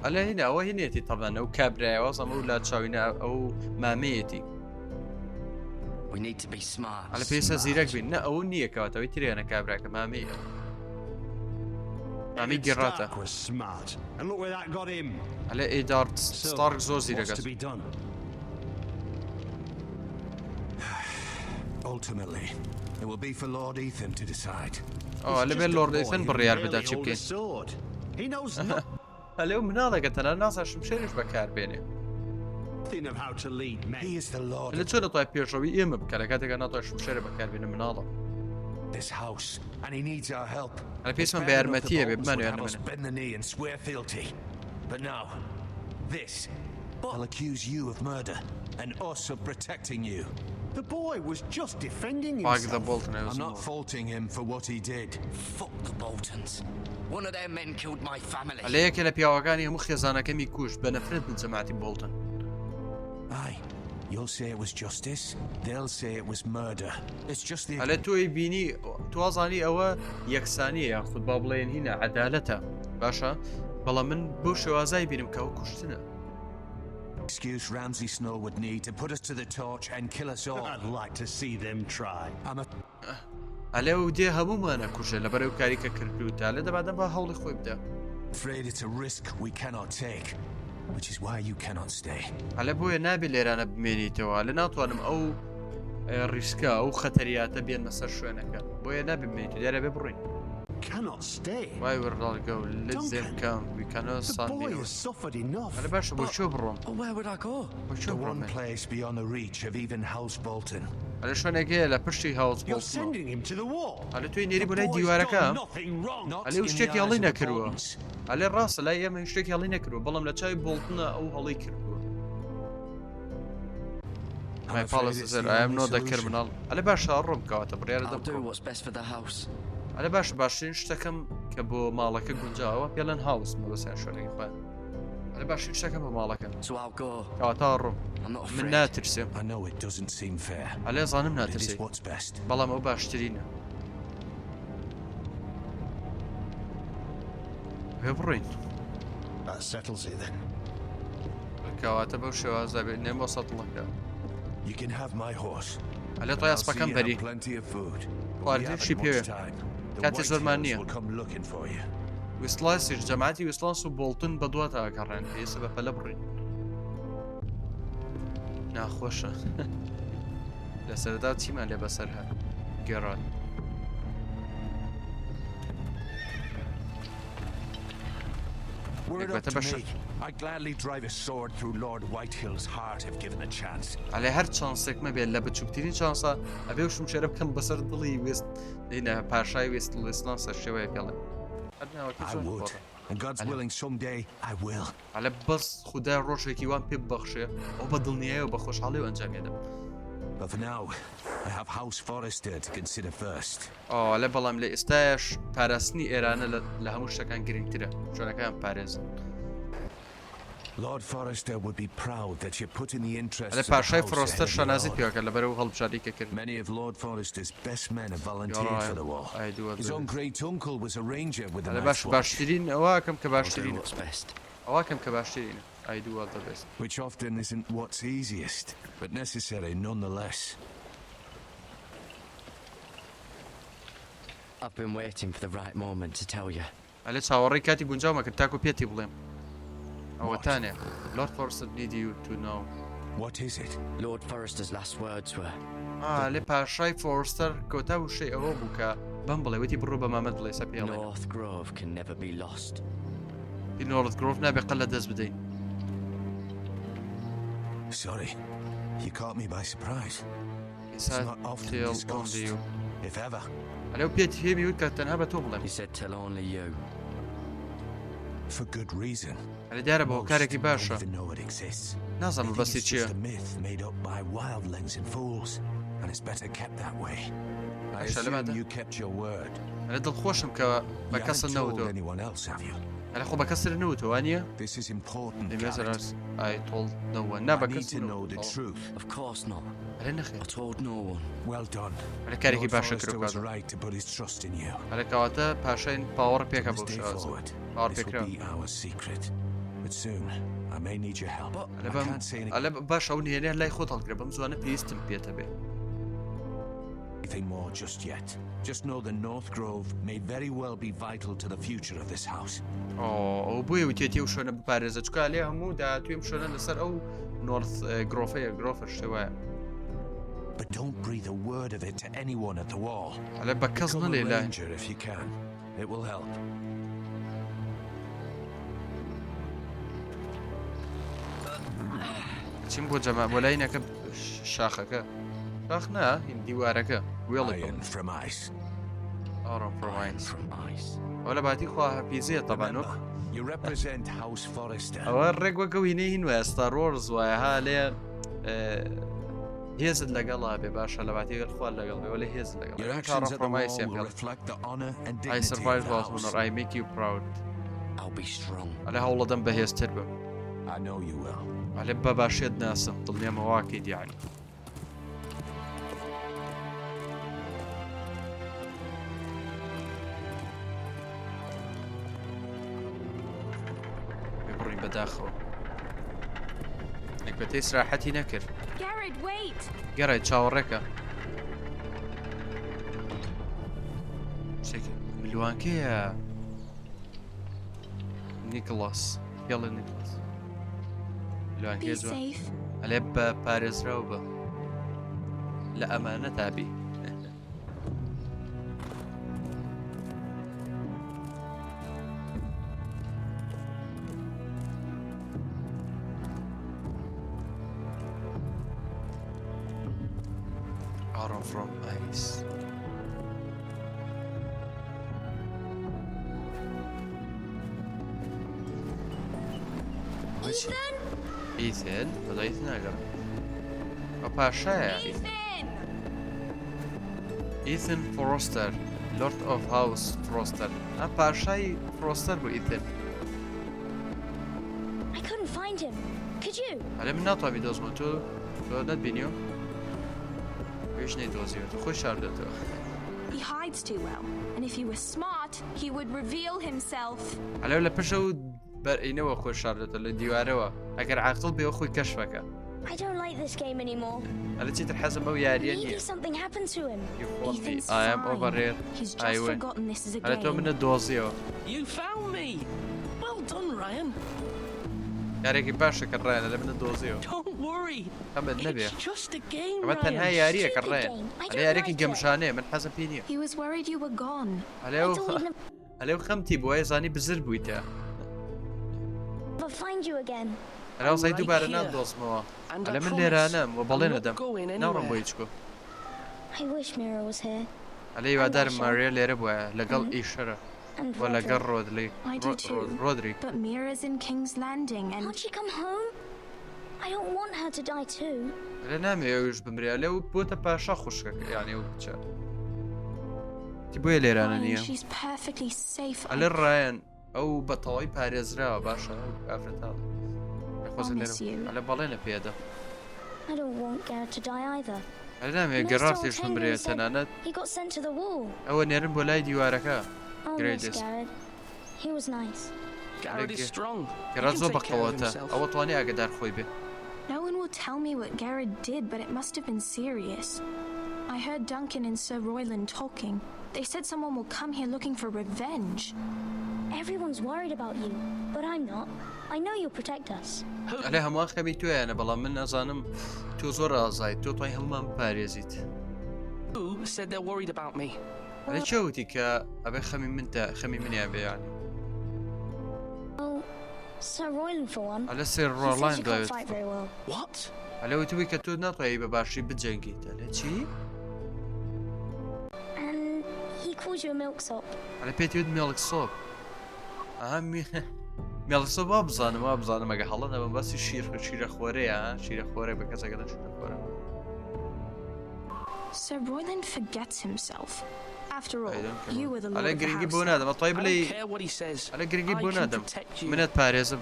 Speaker 1: ئەلێ هینا ئەوە هینێتی تەبان ئەو کابرایە وازم ئەو لا چاوینە ئەو مامەیەتی
Speaker 4: We need to be smart.
Speaker 1: ئەلێ پێویستە زیرەک
Speaker 4: Smart.
Speaker 1: بین نە ئەو نییە کەواتەوەی تریانە کابراکە مامەی ئەو مامی
Speaker 9: Eddard
Speaker 1: گێڕاتە
Speaker 9: Stark was smart. And look where that got him.
Speaker 1: ئەلێ ئێدارد
Speaker 9: So,
Speaker 1: ستارک زۆر
Speaker 9: what's
Speaker 1: زیرەکە
Speaker 9: to be done?
Speaker 2: Ultimately, it will be for Lord Ethan to decide.
Speaker 1: ئەو
Speaker 9: He's
Speaker 1: ئەلێ بێ
Speaker 9: just a
Speaker 1: لۆرد
Speaker 9: boy
Speaker 1: ئیثن
Speaker 9: who
Speaker 1: بڕیار
Speaker 9: barely
Speaker 1: بدا چی
Speaker 9: holds a
Speaker 1: بکەین
Speaker 9: sword. He knows nothing
Speaker 1: ئەلێ و مناڵێکە تەنها نازا شمشێرش بەکاربێنێ
Speaker 9: of how to lead men.
Speaker 2: He is the lord
Speaker 1: لە
Speaker 2: of
Speaker 1: چۆن دەتوانێت پێشڕەوی ئێمە بکە لە کاتێکا ناتوانێت شمشێرە بەکاربێنێ مناڵە
Speaker 2: this house, and he needs our help.
Speaker 1: ئەلێ
Speaker 2: It's
Speaker 1: پێویستمان بە
Speaker 2: bad enough the
Speaker 1: یارمەتیە بێ
Speaker 2: Boltons would
Speaker 1: بمانەوێ
Speaker 2: have us
Speaker 1: نەمێنێ
Speaker 2: bend the knee and swear fealty. But now, this. They'll accuse you of murder and us of protecting you.
Speaker 9: The boy was just defending
Speaker 1: Fuck the
Speaker 9: himself.
Speaker 1: Bolton
Speaker 2: I'm not faulting him for what he did.
Speaker 4: Fuck the Boltons. One of their men killed my family.
Speaker 1: ئەلێ یەکێ لە پیاوەکانی هەموو خێزانەکەمی کوشت بە نەفرەت بن جەماعەتی بۆڵتن
Speaker 2: Aye. You'll say it was justice. They'll say it was murder. It's just the
Speaker 1: ئەلێ تۆی بینی توازانی ئەوە یەکسانیە یاخود با بڵێن هینە عەدالەتە باشە بەڵام من بەو شێوازای بینم کە ئەو کوشتنە
Speaker 2: excuse Ramsay Snow would need to put us to the torch and kill us all.
Speaker 9: I'd like to see them try.
Speaker 2: I'm a
Speaker 1: ئەلێ و دێ هەموومانە کوژێ لەبەر ئەو کاری کە کردووتە لێ دەبادەم با هەوڵی خۆی بدە
Speaker 2: afraid it's a risk we cannot take, which is why you cannot stay.
Speaker 1: ئەلێ بۆیە نابێ لێرانە بمێنیتەوە لە ناتوانم ئەو ڕیسکە ئەو خەتەریاتە بێنمە سەر شوێنەکە بۆیە نابێ بمێنیت دیارە بێ بڕۆین
Speaker 9: Cannot stay.
Speaker 1: Why would I go? Let them
Speaker 9: Duncan,
Speaker 1: come. We cannot
Speaker 9: The
Speaker 1: stand
Speaker 9: boy
Speaker 1: here.
Speaker 9: has suffered enough.
Speaker 1: ئەلێ باشە بۆ کوێ بڕۆم
Speaker 4: But where would I go?
Speaker 1: بۆ کوێ
Speaker 2: The
Speaker 1: بڕۆم
Speaker 2: one
Speaker 1: من؟
Speaker 2: place beyond the reach of even House Bolton.
Speaker 1: ئەلێ شوێنێک هەیە لە پشتی هاوس
Speaker 9: You're
Speaker 1: بۆڵتنەوە
Speaker 9: sending him to the wall.
Speaker 1: ئەلێ تۆی نێری
Speaker 9: The
Speaker 1: بۆ لای
Speaker 9: boy's
Speaker 1: دیوارەکە
Speaker 9: done nothing wrong.
Speaker 2: Not
Speaker 1: ئەلێ و
Speaker 2: in the
Speaker 1: شتێکی
Speaker 2: eyes
Speaker 1: هەڵی
Speaker 2: of the
Speaker 1: نەکردووە
Speaker 2: Boltons.
Speaker 1: ئەلێ ڕاستە لای ئێمە هیچ شتێکی هەڵی نەکردووە بەڵام لە چاوی بۆڵتنە ئەو هەڵی کردووە
Speaker 2: I'm
Speaker 1: My
Speaker 2: afraid
Speaker 1: policy
Speaker 2: it's
Speaker 1: said
Speaker 2: the
Speaker 1: I am
Speaker 2: only
Speaker 1: not a
Speaker 2: solution.
Speaker 1: criminal. ئەلێ باشە ڕۆم کەواتە بڕیارە
Speaker 4: I'll do
Speaker 1: دەم
Speaker 4: what's best for the house.
Speaker 1: ئەلێ باشە باشترین شتەکەم کە بۆ ماڵەکە گونجاوە پێڵەن هاوس مەبەسیان شوێنەکەی خۆیان ئەلێ باشترین شتەکەم بۆ ماڵەکە
Speaker 4: So I'll go.
Speaker 1: کەواتە ڕۆم
Speaker 4: I'm not
Speaker 1: من
Speaker 4: afraid.
Speaker 1: ناترسێم
Speaker 2: I know it doesn't seem fair,
Speaker 1: ئەلێ زانم
Speaker 2: but it is
Speaker 1: ناترسی
Speaker 2: what's best.
Speaker 1: بەڵام ئەو باشترینە بێ بڕۆین
Speaker 9: That settles it then.
Speaker 1: کەواتە بەو شێوازە بێت نێم بۆ سەتڵەکە
Speaker 2: You can have my horse.
Speaker 1: ئەلێ
Speaker 2: and
Speaker 1: تۆی
Speaker 2: I'll see
Speaker 1: ئەسپەکەم
Speaker 2: you
Speaker 1: بەری
Speaker 2: have plenty of food. But we
Speaker 1: خواردنیشی
Speaker 2: haven't much
Speaker 1: پێوێ
Speaker 2: time. The
Speaker 1: کاتێ
Speaker 2: White
Speaker 1: زۆرمان
Speaker 2: Hills
Speaker 1: نییە
Speaker 2: will come looking for you.
Speaker 1: ویسلاسیش جەماعەتی ویسلاس و بۆڵتن بە دوات ئاگەڕێن پێویستە بە پەلە بڕین ناخۆشە لە سەرەتا چیمان لێ بەسەر هات گێڕان
Speaker 2: Were it
Speaker 1: Like
Speaker 2: up to
Speaker 1: بەتە
Speaker 2: me, I'd gladly drive a sword through Lord Whitehill's heart if given the chance.
Speaker 1: ئەلێ هەر چانسێک مەبێت لە بچووکترین چانسە ئەبێ و شمشێرە بکەم بەسەر دڵی وێست هینە پاشای وێست وێستلان سەر شێوەیە پێڵێ هەر ناوەکەی
Speaker 2: I
Speaker 1: زۆر
Speaker 2: would.
Speaker 1: خۆڕە.
Speaker 2: And God's
Speaker 1: Allez.
Speaker 2: willing, someday I will.
Speaker 1: ئەلێ بەس خودای ڕۆژێکی وان پێ ببەخشێ ئەو بە دڵنیایەوە بە خۆشحاڵی و ئەنجامیدەم
Speaker 2: But for now, I have House Forrester to consider first.
Speaker 1: ئەو لە بەڵام لە ئێستاش پاراستنی ئێرانە لە هەموو شتەکان گرنگترە شوێنەکان پارێزن
Speaker 2: Lord Forrester would be proud that you put in the interests
Speaker 1: لە
Speaker 2: of the
Speaker 1: پاشای
Speaker 2: house ahead
Speaker 1: فڕۆستەر
Speaker 2: of your
Speaker 1: شانازی
Speaker 2: own.
Speaker 1: پێوەکە لەبەرەوە هەڵبژاردەی کە کرد
Speaker 2: Many of Lord Forrester's best men have volunteered
Speaker 1: You're
Speaker 2: for the war.
Speaker 1: right. I do
Speaker 2: His own
Speaker 1: agree.
Speaker 2: great uncle was a ranger with the
Speaker 1: لە
Speaker 2: Night's
Speaker 1: باش
Speaker 2: Watch.
Speaker 1: باشترین ئەوەکەم کە
Speaker 4: I'll do
Speaker 1: باشترین
Speaker 4: what's best.
Speaker 1: ئەوەکەم کە باشترینە. I do all the best.
Speaker 2: Which often isn't what's easiest, but necessary nonetheless.
Speaker 4: I've been waiting for the right moment to tell you.
Speaker 1: ئەلێ چاوەڕێی کاتی گونجاومە کرد تاکو پێتی بڵێم. ئەوەتانێ. Lord Forrester need you to know.
Speaker 2: What is it?
Speaker 4: Lord Forrester's last words were.
Speaker 1: ئا لێ پاشای فۆرستەر کۆتا وشەی ئەوە بوو کە بەم بڵێ وتی بڕۆ بە مامەت بڵێ سە پێڵێ.
Speaker 4: North Grove can never be lost.
Speaker 1: ی نۆرث گرۆڤ نابێ قەت لە دەست بدەین.
Speaker 2: Sorry, you caught me by surprise.
Speaker 1: It's
Speaker 2: It's not often
Speaker 1: tell
Speaker 2: discussed,
Speaker 1: only you.
Speaker 2: if ever.
Speaker 1: ئەلێ و پێت هێمی وت کە تەنها بە تۆ بڵێم.
Speaker 4: He said tell only you.
Speaker 2: For good reason.
Speaker 1: ئەلێ دیارە بە
Speaker 2: Most
Speaker 1: هۆکارێکی
Speaker 2: don't
Speaker 1: باشە.
Speaker 2: even know it exists.
Speaker 1: نازانم
Speaker 2: They think
Speaker 1: مەبەستی
Speaker 2: it's
Speaker 1: چییە.
Speaker 2: just a myth made up by wildlings and fools, and it's better kept that way. I
Speaker 1: باشە لە
Speaker 2: assume
Speaker 1: مادە.
Speaker 2: you kept your word.
Speaker 1: ئەلێ دڵخۆشم کە بە
Speaker 2: You
Speaker 1: کەست
Speaker 2: haven't told
Speaker 1: نەوتووە.
Speaker 2: anyone else, have you?
Speaker 1: ئەلێ خۆ بە کەست نەوتووە وانییە؟
Speaker 2: This is important,
Speaker 1: They
Speaker 2: Garrett.
Speaker 1: measure I told no one. نا
Speaker 2: I
Speaker 1: بە
Speaker 2: need
Speaker 1: کەس
Speaker 2: to know the
Speaker 1: نەوتووە.
Speaker 2: truth.
Speaker 4: Of course not.
Speaker 1: ئەلێ نەخێر.
Speaker 4: I told no one.
Speaker 2: Well done.
Speaker 1: ئەلێ کارێکی
Speaker 2: Lord
Speaker 1: باشە
Speaker 2: Forrester
Speaker 1: کرد
Speaker 2: was
Speaker 1: کاتە.
Speaker 2: right to put his trust in you.
Speaker 1: ئەلێ کەواتە پاشاین پاوەڕ پێکە
Speaker 2: From
Speaker 1: بەو
Speaker 2: this day
Speaker 1: شێوازە.
Speaker 2: forward,
Speaker 1: باوەڕ
Speaker 2: this will
Speaker 1: پێکراوە.
Speaker 2: be our secret. But soon, I may need your help.
Speaker 1: ئەلێ
Speaker 2: I
Speaker 1: بەم
Speaker 2: can't say
Speaker 1: ئەلێ باشە ئەو نهێنیە لای خۆت هەڵگرە بەم زوانە پێویستم پێتە بێ.
Speaker 2: anything more just yet. Just know the North Grove may very well be vital to the future of this house.
Speaker 1: ئۆ ئەو بۆیە وتێتی ئەو شوێنە بپارێزە چکا لێ هەموو داهاتووی ئەم شوێنە لەسەر ئەو نۆرث گرۆفەیە گرۆفە شتێ وایە.
Speaker 2: But don't breathe a word of it to anyone at the wall.
Speaker 1: ئەلێ بە کەس
Speaker 2: Become a
Speaker 1: نەلێ لای.
Speaker 2: ranger if you can. It will help.
Speaker 1: چیم بۆ جەما بۆ لای نەکە شاخەکە. شاخ نا هین دیوارەکە وێڵی
Speaker 2: Iron from ice.
Speaker 1: Iron from
Speaker 4: Iron
Speaker 1: ice.
Speaker 4: from ice.
Speaker 1: ئەوە لە باتی خوا هەپیزەیە تەبان وەک
Speaker 2: Remember, you represent House Forrester.
Speaker 1: ئەوە ڕێک وەک ئەو هینەی هین وایە ستار وۆرز وایە ها لێ هێزت لەگەڵا بێ باشە لە باتی گەل خوا لەگەڵ بێ وەلێ هێزت لەگەڵ
Speaker 2: Your
Speaker 1: بێ.
Speaker 2: actions
Speaker 1: Iron
Speaker 2: at the
Speaker 1: from
Speaker 2: wall
Speaker 1: ice یان
Speaker 2: will
Speaker 1: پێڵ.
Speaker 2: reflect the honor and
Speaker 1: I
Speaker 2: dignity of
Speaker 1: survived
Speaker 2: the
Speaker 1: without
Speaker 2: house.
Speaker 1: honor. I make you proud.
Speaker 4: I'll be strong.
Speaker 1: ئەلێ هەوڵەدەم بەهێزتر بم.
Speaker 2: I know you will.
Speaker 1: ئەلێ بە باشێت ناسم دڵنیامە واکەیت یعنی. بێ بڕین بەداخەوە. نەگبەتەی سراحەتی نەکرد.
Speaker 8: Garrett, wait!
Speaker 1: گەڕێ چاوەڕێکە. شتێک ملوانکەیە. نیکڵاس. پێڵێ نیکڵاس. ملوانکەیە
Speaker 8: Be
Speaker 1: جوان.
Speaker 8: safe.
Speaker 1: ئەلێ بە پارێزراو بە. لە ئەمانە تابی. Arrow from ice.
Speaker 8: Ethan!
Speaker 1: ئیتن بەدای ئیتن ناگەڕێم. ئەو پاشایە.
Speaker 8: Ethan!
Speaker 1: ئیتن فۆرستەر لۆرد ئۆف هاوس فرۆستەر ئە پاشای فرۆستەر بوو ئیتن.
Speaker 10: I couldn't find him. Could you?
Speaker 1: ئەلێ من ناتوانم بیدۆزمەوە تۆ تۆ نەتبینیوە؟ ویش نەیدۆزیوەتەوە خۆی شاردێتەوە.
Speaker 8: He hides too well, and if he were smart, he would reveal himself.
Speaker 1: ئەلێ لە پشە و بەرئینەوە خۆی شاردێتەوە لە دیوارەوە ئەگەر عاقڵ بێ خۆی کەشفەکە.
Speaker 10: I don't like this game anymore.
Speaker 1: ئەلێ چیتر حەزم بەو یاریە
Speaker 10: Maybe
Speaker 1: نییە.
Speaker 10: something happened to him.
Speaker 1: You found me.
Speaker 8: Ethan's
Speaker 1: I am over
Speaker 8: fine.
Speaker 1: here.
Speaker 8: He's
Speaker 1: I
Speaker 8: just
Speaker 1: win.
Speaker 8: forgotten this is a
Speaker 1: ئەلێ تۆ
Speaker 8: game.
Speaker 1: منە دۆزیەوە.
Speaker 5: You found me! Well done, Ryan.
Speaker 1: یارێکی باشە کە ڕایەنە لە منە دۆزیەوە.
Speaker 5: Don't worry.
Speaker 1: خەمت نەبێ.
Speaker 5: It's just a game,
Speaker 1: ئەمە تەنها
Speaker 5: Ryan.
Speaker 1: یاریەکە
Speaker 10: Stupid
Speaker 1: ڕایەن.
Speaker 10: game. I
Speaker 1: ئەلێ
Speaker 10: don't
Speaker 1: یاریەکی
Speaker 10: like it.
Speaker 1: گەمژانەیە من حەزم پێی نییە.
Speaker 8: He was worried you were gone.
Speaker 1: ئەلێ
Speaker 10: I
Speaker 1: ئەو
Speaker 10: thought we'd
Speaker 1: ئەلێ ئەو خەمتی بووە زانی بزر بوویتە.
Speaker 10: never find you again.
Speaker 1: ئەلێ ئەو زای
Speaker 5: I'm right
Speaker 1: دووبارە
Speaker 5: here.
Speaker 1: ناتدۆزمەوە.
Speaker 5: And I
Speaker 1: ئەلێ من
Speaker 5: promise
Speaker 1: لێرانەم و
Speaker 5: I'm
Speaker 1: بەڵێن
Speaker 5: not
Speaker 1: ئەدەم.
Speaker 5: going
Speaker 1: ناڕۆم بۆ
Speaker 5: anywhere.
Speaker 1: هیچ کو.
Speaker 10: I wish Mira was here.
Speaker 1: ئەلێ هیوادارم
Speaker 10: ئەشە.
Speaker 1: ماریا لێرە بووایە لەگەڵ ئیشەرە
Speaker 10: And
Speaker 1: و لەگەڵ
Speaker 10: Roderick.
Speaker 1: ڕۆدلی
Speaker 8: I do too.
Speaker 1: ڕۆدریک.
Speaker 8: But Mira's in King's Landing and
Speaker 10: Can't she come home? I don't want her to die too.
Speaker 1: ئەلێ نامەوێ ئەویش بمرێ ئەلێ و بۆتە پاشا خوشکەکە یعنی ئەو کچە. تی بۆیە لێرانە
Speaker 8: Ryan,
Speaker 1: نییە.
Speaker 8: she's perfectly safe. I
Speaker 1: ئەلێ ڕایەن ئەو بە تەواوی پارێزراوە باشە ئەو ئافرەتاڵە. خۆزە لێرە
Speaker 8: Promise you.
Speaker 1: ئەلێ بەڵێنە پێدە.
Speaker 10: I don't want Garrett to die either.
Speaker 1: ئەلێ نامەوێ
Speaker 10: Maester
Speaker 1: گەڕافتیش
Speaker 10: Ortengryn
Speaker 1: بمرێ
Speaker 10: said
Speaker 1: تەنانەت
Speaker 10: He got sent to the wall.
Speaker 1: ئەوە نێرن بۆ لای دیوارەکە.
Speaker 10: I'll miss
Speaker 1: Greatest.
Speaker 10: Garrett. He was nice.
Speaker 1: گەراد زۆر بەقەوەتە ئەوە توانی ئاگدار خۆی بێ.
Speaker 8: No one will tell me what Garrett did, but it must have been serious. I heard Duncan and Sir Royland talking. They said someone will come here looking for revenge.
Speaker 10: Everyone's worried about you, but I'm not. I know you'll protect us.
Speaker 1: ئەلێ هەمووان خەمی تۆیانە بەڵام من نازانم تۆ زۆر ئازایت تۆ توای هەمومان بپارێزیت.
Speaker 11: Who said they're worried about me?
Speaker 1: ئەلێ کێ وتی کە ئەبێ خەمی من تا خەمی منیان بێ یانی.
Speaker 10: Well, Sir Royland for one.
Speaker 1: ئەلێ سێر
Speaker 10: He says
Speaker 1: ڕۆڵان
Speaker 10: you can't
Speaker 1: دوایت.
Speaker 10: fight very well.
Speaker 11: What?
Speaker 1: ئەلێ وتبووی کە تۆ ناتوانی بە باشی بجەنگیت ئەلێ چی؟
Speaker 10: And he calls you a milksop.
Speaker 1: ئەلێ پێتی وت milksop. ئەها milksop وا بزانم وا بزانم ئەگە هەڵە نەبم باسی شیر شیرە خۆرەیە شیرە خۆرە بە کەسەکە لە شیرە خۆرە.
Speaker 8: Sir Royland forgets himself. After all, you were the lord
Speaker 1: ئەلێ
Speaker 8: of the
Speaker 1: گرنگی
Speaker 8: house.
Speaker 1: بۆ نادەم ئەتوای
Speaker 11: I
Speaker 1: بڵێی
Speaker 11: don't care what he says.
Speaker 1: ئەلێ گرنگی
Speaker 11: I
Speaker 1: بۆ
Speaker 11: can
Speaker 1: نادەم
Speaker 11: protect you.
Speaker 1: منت پارێزم.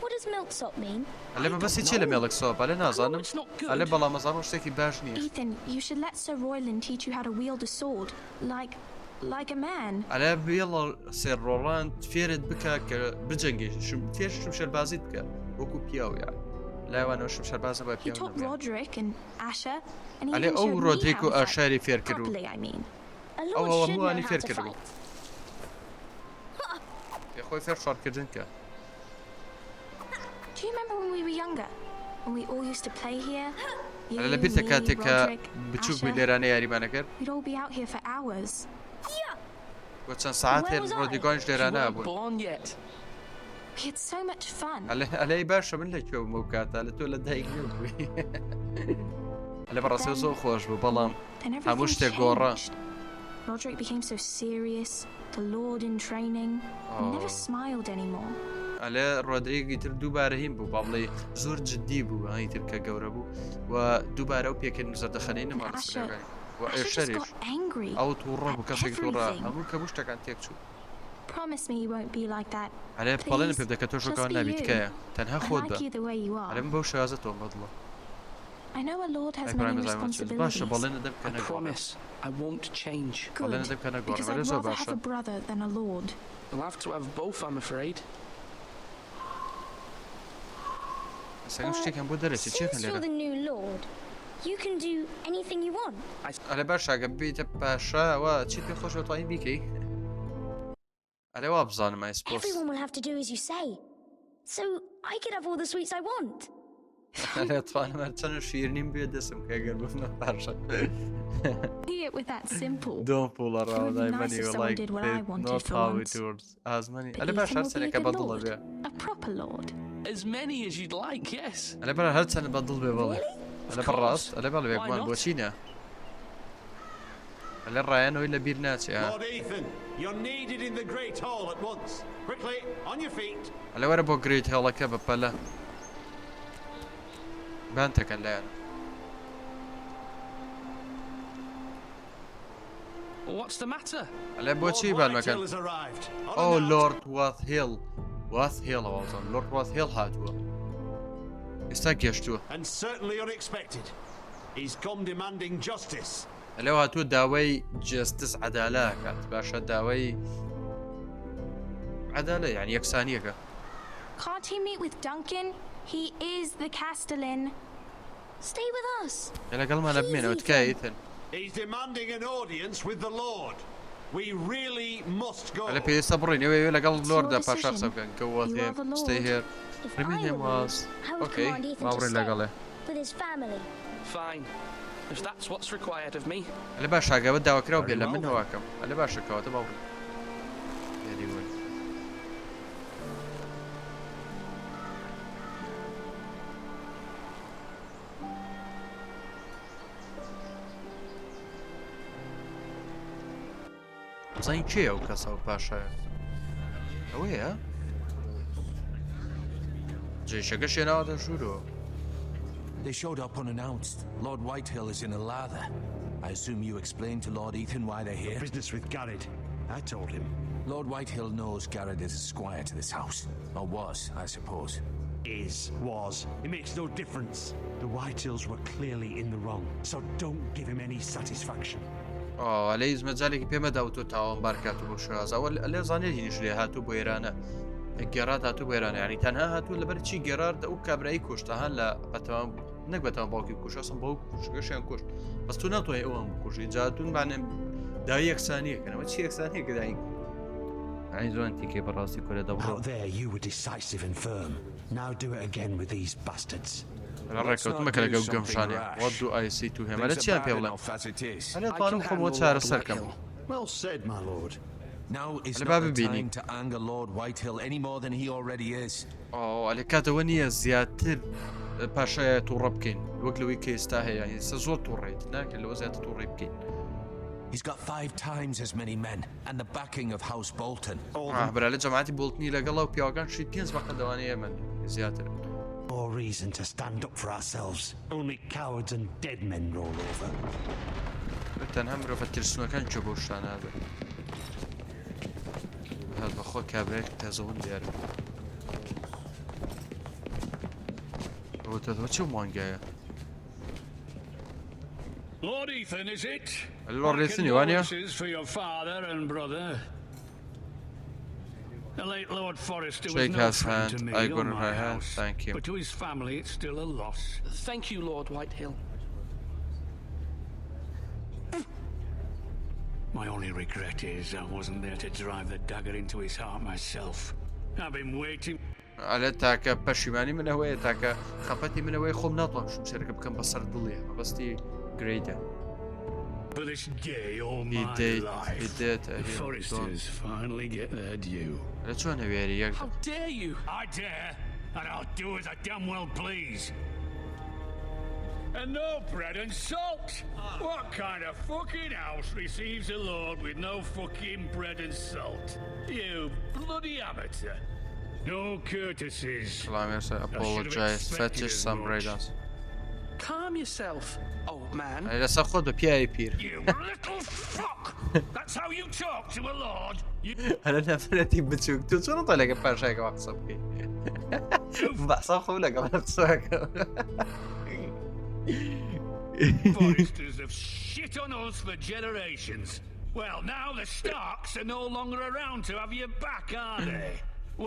Speaker 10: What does milksop mean?
Speaker 1: ئەلێ مەبەستی چییە لە milksop ئەلێ نازانم ئەلێ بەڵام ئەزانم شتێکی باش نییە.
Speaker 8: Ethan, you should let Sir Royland teach you how to wield a sword, like like a man.
Speaker 1: ئەلێ بێڵە سێر ڕۆڵاند فێرت بکە کە بجەنگێ شم فێر شمشێربازیت بکە وەکو پیاو یان لای وانەوە شمشێربازە بە
Speaker 8: He
Speaker 1: پیاو
Speaker 8: taught
Speaker 1: نەبوو.
Speaker 8: Roderick and Asher, and he
Speaker 1: ئەلێ
Speaker 8: even
Speaker 1: ئەو
Speaker 8: showed me
Speaker 1: ڕۆدریک
Speaker 8: how
Speaker 1: و
Speaker 8: to fight.
Speaker 1: ئاشاری فێر کرد و
Speaker 8: Properly, I mean.
Speaker 10: A
Speaker 1: ئەو
Speaker 10: lord should know
Speaker 1: هەمووانی
Speaker 10: how
Speaker 1: فێر
Speaker 10: to
Speaker 1: کردبوو.
Speaker 10: fight.
Speaker 1: پێ خۆی فێر شەڕکردن کە.
Speaker 8: Do you remember when we were younger? When we all used to play here? You,
Speaker 1: ئەلێ لە بیرتە
Speaker 8: me,
Speaker 1: کاتێک کە
Speaker 8: Roderick,
Speaker 1: بچووک بووی
Speaker 8: Asher.
Speaker 1: لێرانە یاریمانە کرد
Speaker 8: We'd all be out here for hours.
Speaker 1: بۆ چەند سەعاتێ
Speaker 10: Where was I?
Speaker 1: ڕۆدیگۆنیش
Speaker 11: You
Speaker 1: لێرانە
Speaker 11: weren't
Speaker 1: بوون.
Speaker 11: born yet.
Speaker 8: We had so much fun.
Speaker 1: ئەلێ ئەلێ باشە من لە کوێ بووم ئەو کاتە لە تۆ لە دایک نەبووی. ئەلێ بەڕاستی زۆر خۆش بوو بەڵام
Speaker 8: Then
Speaker 1: هەموو
Speaker 8: everything
Speaker 1: شتێک گۆڕا.
Speaker 8: changed. Roderick became so serious, the lord in training. He never
Speaker 1: Oh.
Speaker 8: smiled anymore.
Speaker 1: ئەلێ ڕۆدریگی تر دووبارە هین بوو با بڵێ زۆر جددی بوو ئەی تر کە گەورە بوو و دووبارە و پێکەن زەردەخەنەی نەما
Speaker 8: And
Speaker 1: لەسەر
Speaker 8: Asher,
Speaker 1: لێوەکانی. و
Speaker 8: Asher just
Speaker 1: ئێشەریش
Speaker 8: got angry.
Speaker 1: ئەو تووڕە بوو
Speaker 8: at
Speaker 1: کەسێک تووڕە
Speaker 8: everything.
Speaker 1: هەموو کە بوو شتەکان تێک چوو.
Speaker 8: Promise me you won't be like that.
Speaker 1: ئەلێ بەڵێنم
Speaker 8: Please,
Speaker 1: پێ بدە کە تۆ
Speaker 8: just
Speaker 1: شۆکاوە
Speaker 8: be
Speaker 1: نابی
Speaker 8: you.
Speaker 1: تکایە تەنها
Speaker 8: I
Speaker 1: خۆت
Speaker 8: like
Speaker 1: بە.
Speaker 8: you the way you
Speaker 1: ئەلێ
Speaker 8: are.
Speaker 1: من بەو شێوازە تۆم بەدڵە.
Speaker 8: I know a lord has
Speaker 1: ئەی
Speaker 8: many
Speaker 1: پرایمە زایمان چێت. باشە
Speaker 8: responsibilities.
Speaker 1: بەڵێنە دەم کە
Speaker 11: I
Speaker 1: نەگۆڕم.
Speaker 11: promise I won't change.
Speaker 1: بەڵێنە
Speaker 8: Good,
Speaker 1: دەم کە نەگۆڕم.
Speaker 8: because
Speaker 1: ئەلێ
Speaker 8: I'd
Speaker 1: زۆر
Speaker 8: rather have
Speaker 1: باشە.
Speaker 8: a brother than a lord.
Speaker 11: You'll have to have both, I'm afraid.
Speaker 1: سەگەم شتێکیان بۆ دەرەچێت چێکن
Speaker 10: Since you're
Speaker 1: لێرە
Speaker 10: the new lord, you can do anything you want.
Speaker 1: ئەلێ باشە ئەگە ببیتە پاشاوە چیت پێ خۆشە توانی بیکەی ئەلێ وا بزانم I suppose
Speaker 10: Everyone will have to do as you say. So I could have all the sweets I want.
Speaker 1: ئەلێ توانم هەر چەند شیرنیم بێ دەسم کە گەر ببمە پاشا
Speaker 8: Be it with that simple.
Speaker 1: Don't fool
Speaker 8: It would
Speaker 1: around
Speaker 8: be
Speaker 1: I
Speaker 8: nice
Speaker 1: many
Speaker 8: if someone
Speaker 1: like
Speaker 8: did what I
Speaker 1: it
Speaker 8: wanted
Speaker 1: not
Speaker 8: for
Speaker 1: how
Speaker 8: once.
Speaker 1: it works as many
Speaker 8: But
Speaker 1: ئەلێ باشە
Speaker 8: Ethan
Speaker 1: هەر
Speaker 8: will be a
Speaker 1: چەندێکە
Speaker 8: good
Speaker 1: بەدڵە
Speaker 8: lord.
Speaker 1: بێ
Speaker 8: A proper lord.
Speaker 11: As many as you'd like, yes.
Speaker 1: ئەلێ بەرە هەر چەند بەدڵ بێ بەڵێ
Speaker 10: Really?
Speaker 1: ئەلێ
Speaker 11: Of
Speaker 1: بەڕاست
Speaker 11: course.
Speaker 1: ئەلێ بەڵێ
Speaker 11: Why
Speaker 1: بێگومان
Speaker 11: not?
Speaker 1: بۆچی نا ئەلێ ڕایەنەوەی لە بیر ناچێ ها
Speaker 9: Lord Ethan, you're needed in the Great Hall at once. Quickly, on your feet.
Speaker 1: ئەلێ وەرە بۆ Great Hall ەکە بە پەلە بانتەکەن لایەن
Speaker 11: What's the matter?
Speaker 1: ئەلێ
Speaker 9: Lord
Speaker 1: بۆچی بان مەکەن
Speaker 9: Whitehill has arrived.
Speaker 1: ئەو
Speaker 9: Unannounced.
Speaker 1: لۆرد واث هێڵ واث هێڵە وازان لۆرد واث هێڵ هاتووە ئێستا گەشتووە
Speaker 9: And certainly unexpected. He's come demanding justice.
Speaker 1: ئەلێ هاتووە داوای justice عەدالە کات باشە داوای عەدالە یعنی یەکسانیەکە
Speaker 8: Can't he meet with Duncan? He is the Castellan.
Speaker 10: Stay with us.
Speaker 1: لەگەڵمانە بمێنەوە تکایە ئیتن
Speaker 9: He's demanding an audience with the Lord. We really must go.
Speaker 1: ئەلێ پێویستە بڕۆین ئێوە لەگەڵ
Speaker 8: It's your
Speaker 1: لۆردا پاشا
Speaker 8: decision.
Speaker 1: قسە بکەن کە واث
Speaker 8: You
Speaker 1: هێر
Speaker 8: are the
Speaker 1: stay
Speaker 8: lord.
Speaker 1: here
Speaker 10: If I
Speaker 1: remain
Speaker 10: were
Speaker 1: him
Speaker 10: the lord,
Speaker 1: was
Speaker 10: I would
Speaker 1: okay
Speaker 10: command Ethan
Speaker 1: با
Speaker 10: to
Speaker 1: بڕۆین
Speaker 10: stay
Speaker 1: لەگەڵێ
Speaker 10: with his family.
Speaker 11: Fine. If that's what's required of me.
Speaker 1: ئەلێ باشە ئەگە داواکراو بێ
Speaker 9: Very
Speaker 1: لە
Speaker 9: well
Speaker 1: من
Speaker 9: then.
Speaker 1: هەواکەم ئەلێ باشە کەواتە با بڕۆین Very well. بزانین کێیە ئەو کەسە ئەو پاشایە ئەوەیە جێشەکە شێناوەتە ژوورەوە
Speaker 2: They showed up unannounced. Lord Whitehill is in a lather. I assume you explained to Lord Ethan why they're here?
Speaker 9: Business with Garrett. I told him.
Speaker 2: Lord Whitehill knows Garrett is a squire to this house. Or was, I suppose.
Speaker 9: Is, was. It makes no difference. The Whitehills were clearly in the wrong, so don't give him any satisfaction.
Speaker 1: ئەلێ هیچ مەجالێکی پێمەدا و تۆ تاوان بارکات و بۆ شێواز ئەوە لێ زانێتی نیش لێ هاتوو بۆ ئێرانە. گێرارد هاتوو بۆ ئێران یعنی تەنها هاتوو لەبەر چی گێرارد ئەو کابرایی کوشتەها لە بەتەوام نەک بەتەوە باوکی کوش ئەسم باوک کوشەکەشیان کوشت بەس تۆ ناتوانانی ئەوان بکوژی جاتون بانێ دای یەکسانیەکەنەوە چی یەکسانیەکە دای یعنی زۆن تیکێ بەڕاستی کورە دەبڕۆ
Speaker 9: Out there, you were decisive and firm. Now do it again with these bastards.
Speaker 1: لە ڕێککەوتن مەکە لەگەڵ گەمژانێ What do I say to him لە چیان پێ بڵێم ئەلێ توانم خۆم بۆ چارەسەر کەم
Speaker 9: Well said, my lord.
Speaker 5: Now is
Speaker 1: ئەلێ با
Speaker 5: not the
Speaker 1: ببینین
Speaker 5: time to anger Lord Whitehill any more than he already is.
Speaker 1: ئۆ ئەلێ کاتەوە نییە زیاتر پاشایە تووڕە بکەین وەک لەوەی کە ئێستا هەیە ئێستا زۆر تووڕێت ناکرێت لەوە زیاتر تووڕی بکەین
Speaker 5: He's got five times as many men and the backing of House Bolton.
Speaker 1: آه برا لە جەماعەتی بۆڵتنی لەگەڵ ئەو پیاوەکان شی پێنج بەقە دەوانەیە ئێمە زیاتر
Speaker 9: More reason to stand up for ourselves. Only cowards and dead men roll over.
Speaker 1: تەنها مرۆڤە ترسنۆکان گوێ بەو شتانە ئەبن. هەر بەخۆ کابرایەک تازەون دیارە. ئەوە تەوە چ مانگایە؟
Speaker 12: Lord Ethan, is it?
Speaker 1: Lord
Speaker 12: My
Speaker 1: Ethan, وانە؟
Speaker 12: condolences for your father and brother. The late Lord Forrester was
Speaker 1: Shake
Speaker 12: no
Speaker 1: his
Speaker 12: friend
Speaker 1: hand.
Speaker 12: to me
Speaker 1: I
Speaker 12: or
Speaker 1: go
Speaker 12: my
Speaker 1: her hand.
Speaker 12: house,
Speaker 1: Thank you.
Speaker 12: but to his family it's still a loss.
Speaker 11: Thank you, Lord Whitehill.
Speaker 12: My only regret is I wasn't there to drive the dagger into his heart myself. I've been waiting
Speaker 1: ئەلێ تاکە پەشیمانی من ئەوەیە تاکە خەفەتی من ئەوەیە خۆم ناتوانم شمشێرەکە بکەم بەسەر دڵیە مەبەستی گرەیدە
Speaker 12: for this day all
Speaker 1: He
Speaker 12: my
Speaker 1: did,
Speaker 12: life.
Speaker 1: he did,
Speaker 12: The
Speaker 1: he done.
Speaker 12: Forresters finally get their due.
Speaker 1: لە چۆن هەوێری یەک
Speaker 11: How dare you?
Speaker 12: I dare, and I'll do as I damn well please. And no bread and salt! What kind of fucking house receives a lord with no fucking bread and salt? You bloody amateur! No courtesies.
Speaker 1: سلام
Speaker 12: I should have
Speaker 1: apologize
Speaker 12: expected
Speaker 1: fetch
Speaker 12: as
Speaker 1: some
Speaker 12: much.
Speaker 1: bread
Speaker 11: Calm yourself, old man.
Speaker 1: ئەی لەسەر خۆت بە پیاوی پیر
Speaker 12: You little fuck! That's how you talk to a lord! You
Speaker 1: هەرە نەفرەتی بچووک تۆ چۆن ئەتوانی لەگەڵ پاشایەکەوە قسە بکەی بەحسا خۆم لەگەڵ قسەکەم
Speaker 12: Foresters have shit on us for generations. Well, now the Starks are no longer around to have your back, are they?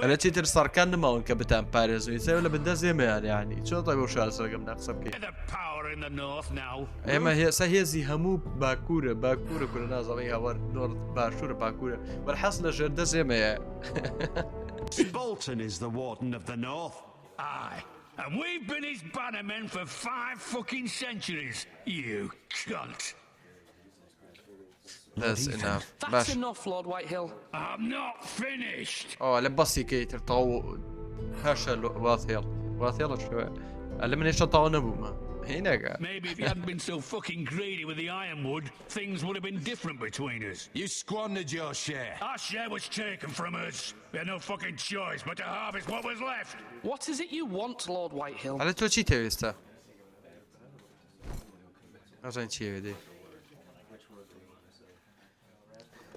Speaker 1: ئەلە چیتر سەرکان نەماون کە بتان پارێزوی سەر لە بندەست ئێمەیان یعنی چۆن تای بۆ شارسەکەم ناقسە بکەیت
Speaker 12: We're the power in the north now.
Speaker 1: ئێمە هێسا هێزی هەموو باکوورە باکوورە کورە نازانم هاوار نۆرد باشوورە باکوورە بەرحەس لە ژێر دەست ئێمەیە
Speaker 9: Bolton is the warden of the north.
Speaker 12: Aye. And we've been his bannermen for five fucking centuries. You cunt.
Speaker 1: That's enough.
Speaker 11: That's
Speaker 1: باش
Speaker 11: enough, Lord Whitehill.
Speaker 12: I'm not finished.
Speaker 1: ئەوە لە بەسی کەی تر تەواو پاشە واتێڵ واتێڵە شوێ لە من هێشتا تەواو نەبوومە هینەکە
Speaker 12: Maybe if you hadn't been so fucking greedy with the ironwood, things would have been different between us.
Speaker 5: You squandered your share.
Speaker 12: Our share was taken from us. We had no fucking choice but to harvest what was left.
Speaker 11: What is it you want, Lord Whitehill?
Speaker 1: ئەلە تۆ چی تەوێستە نازانین چی ئەوێ دێ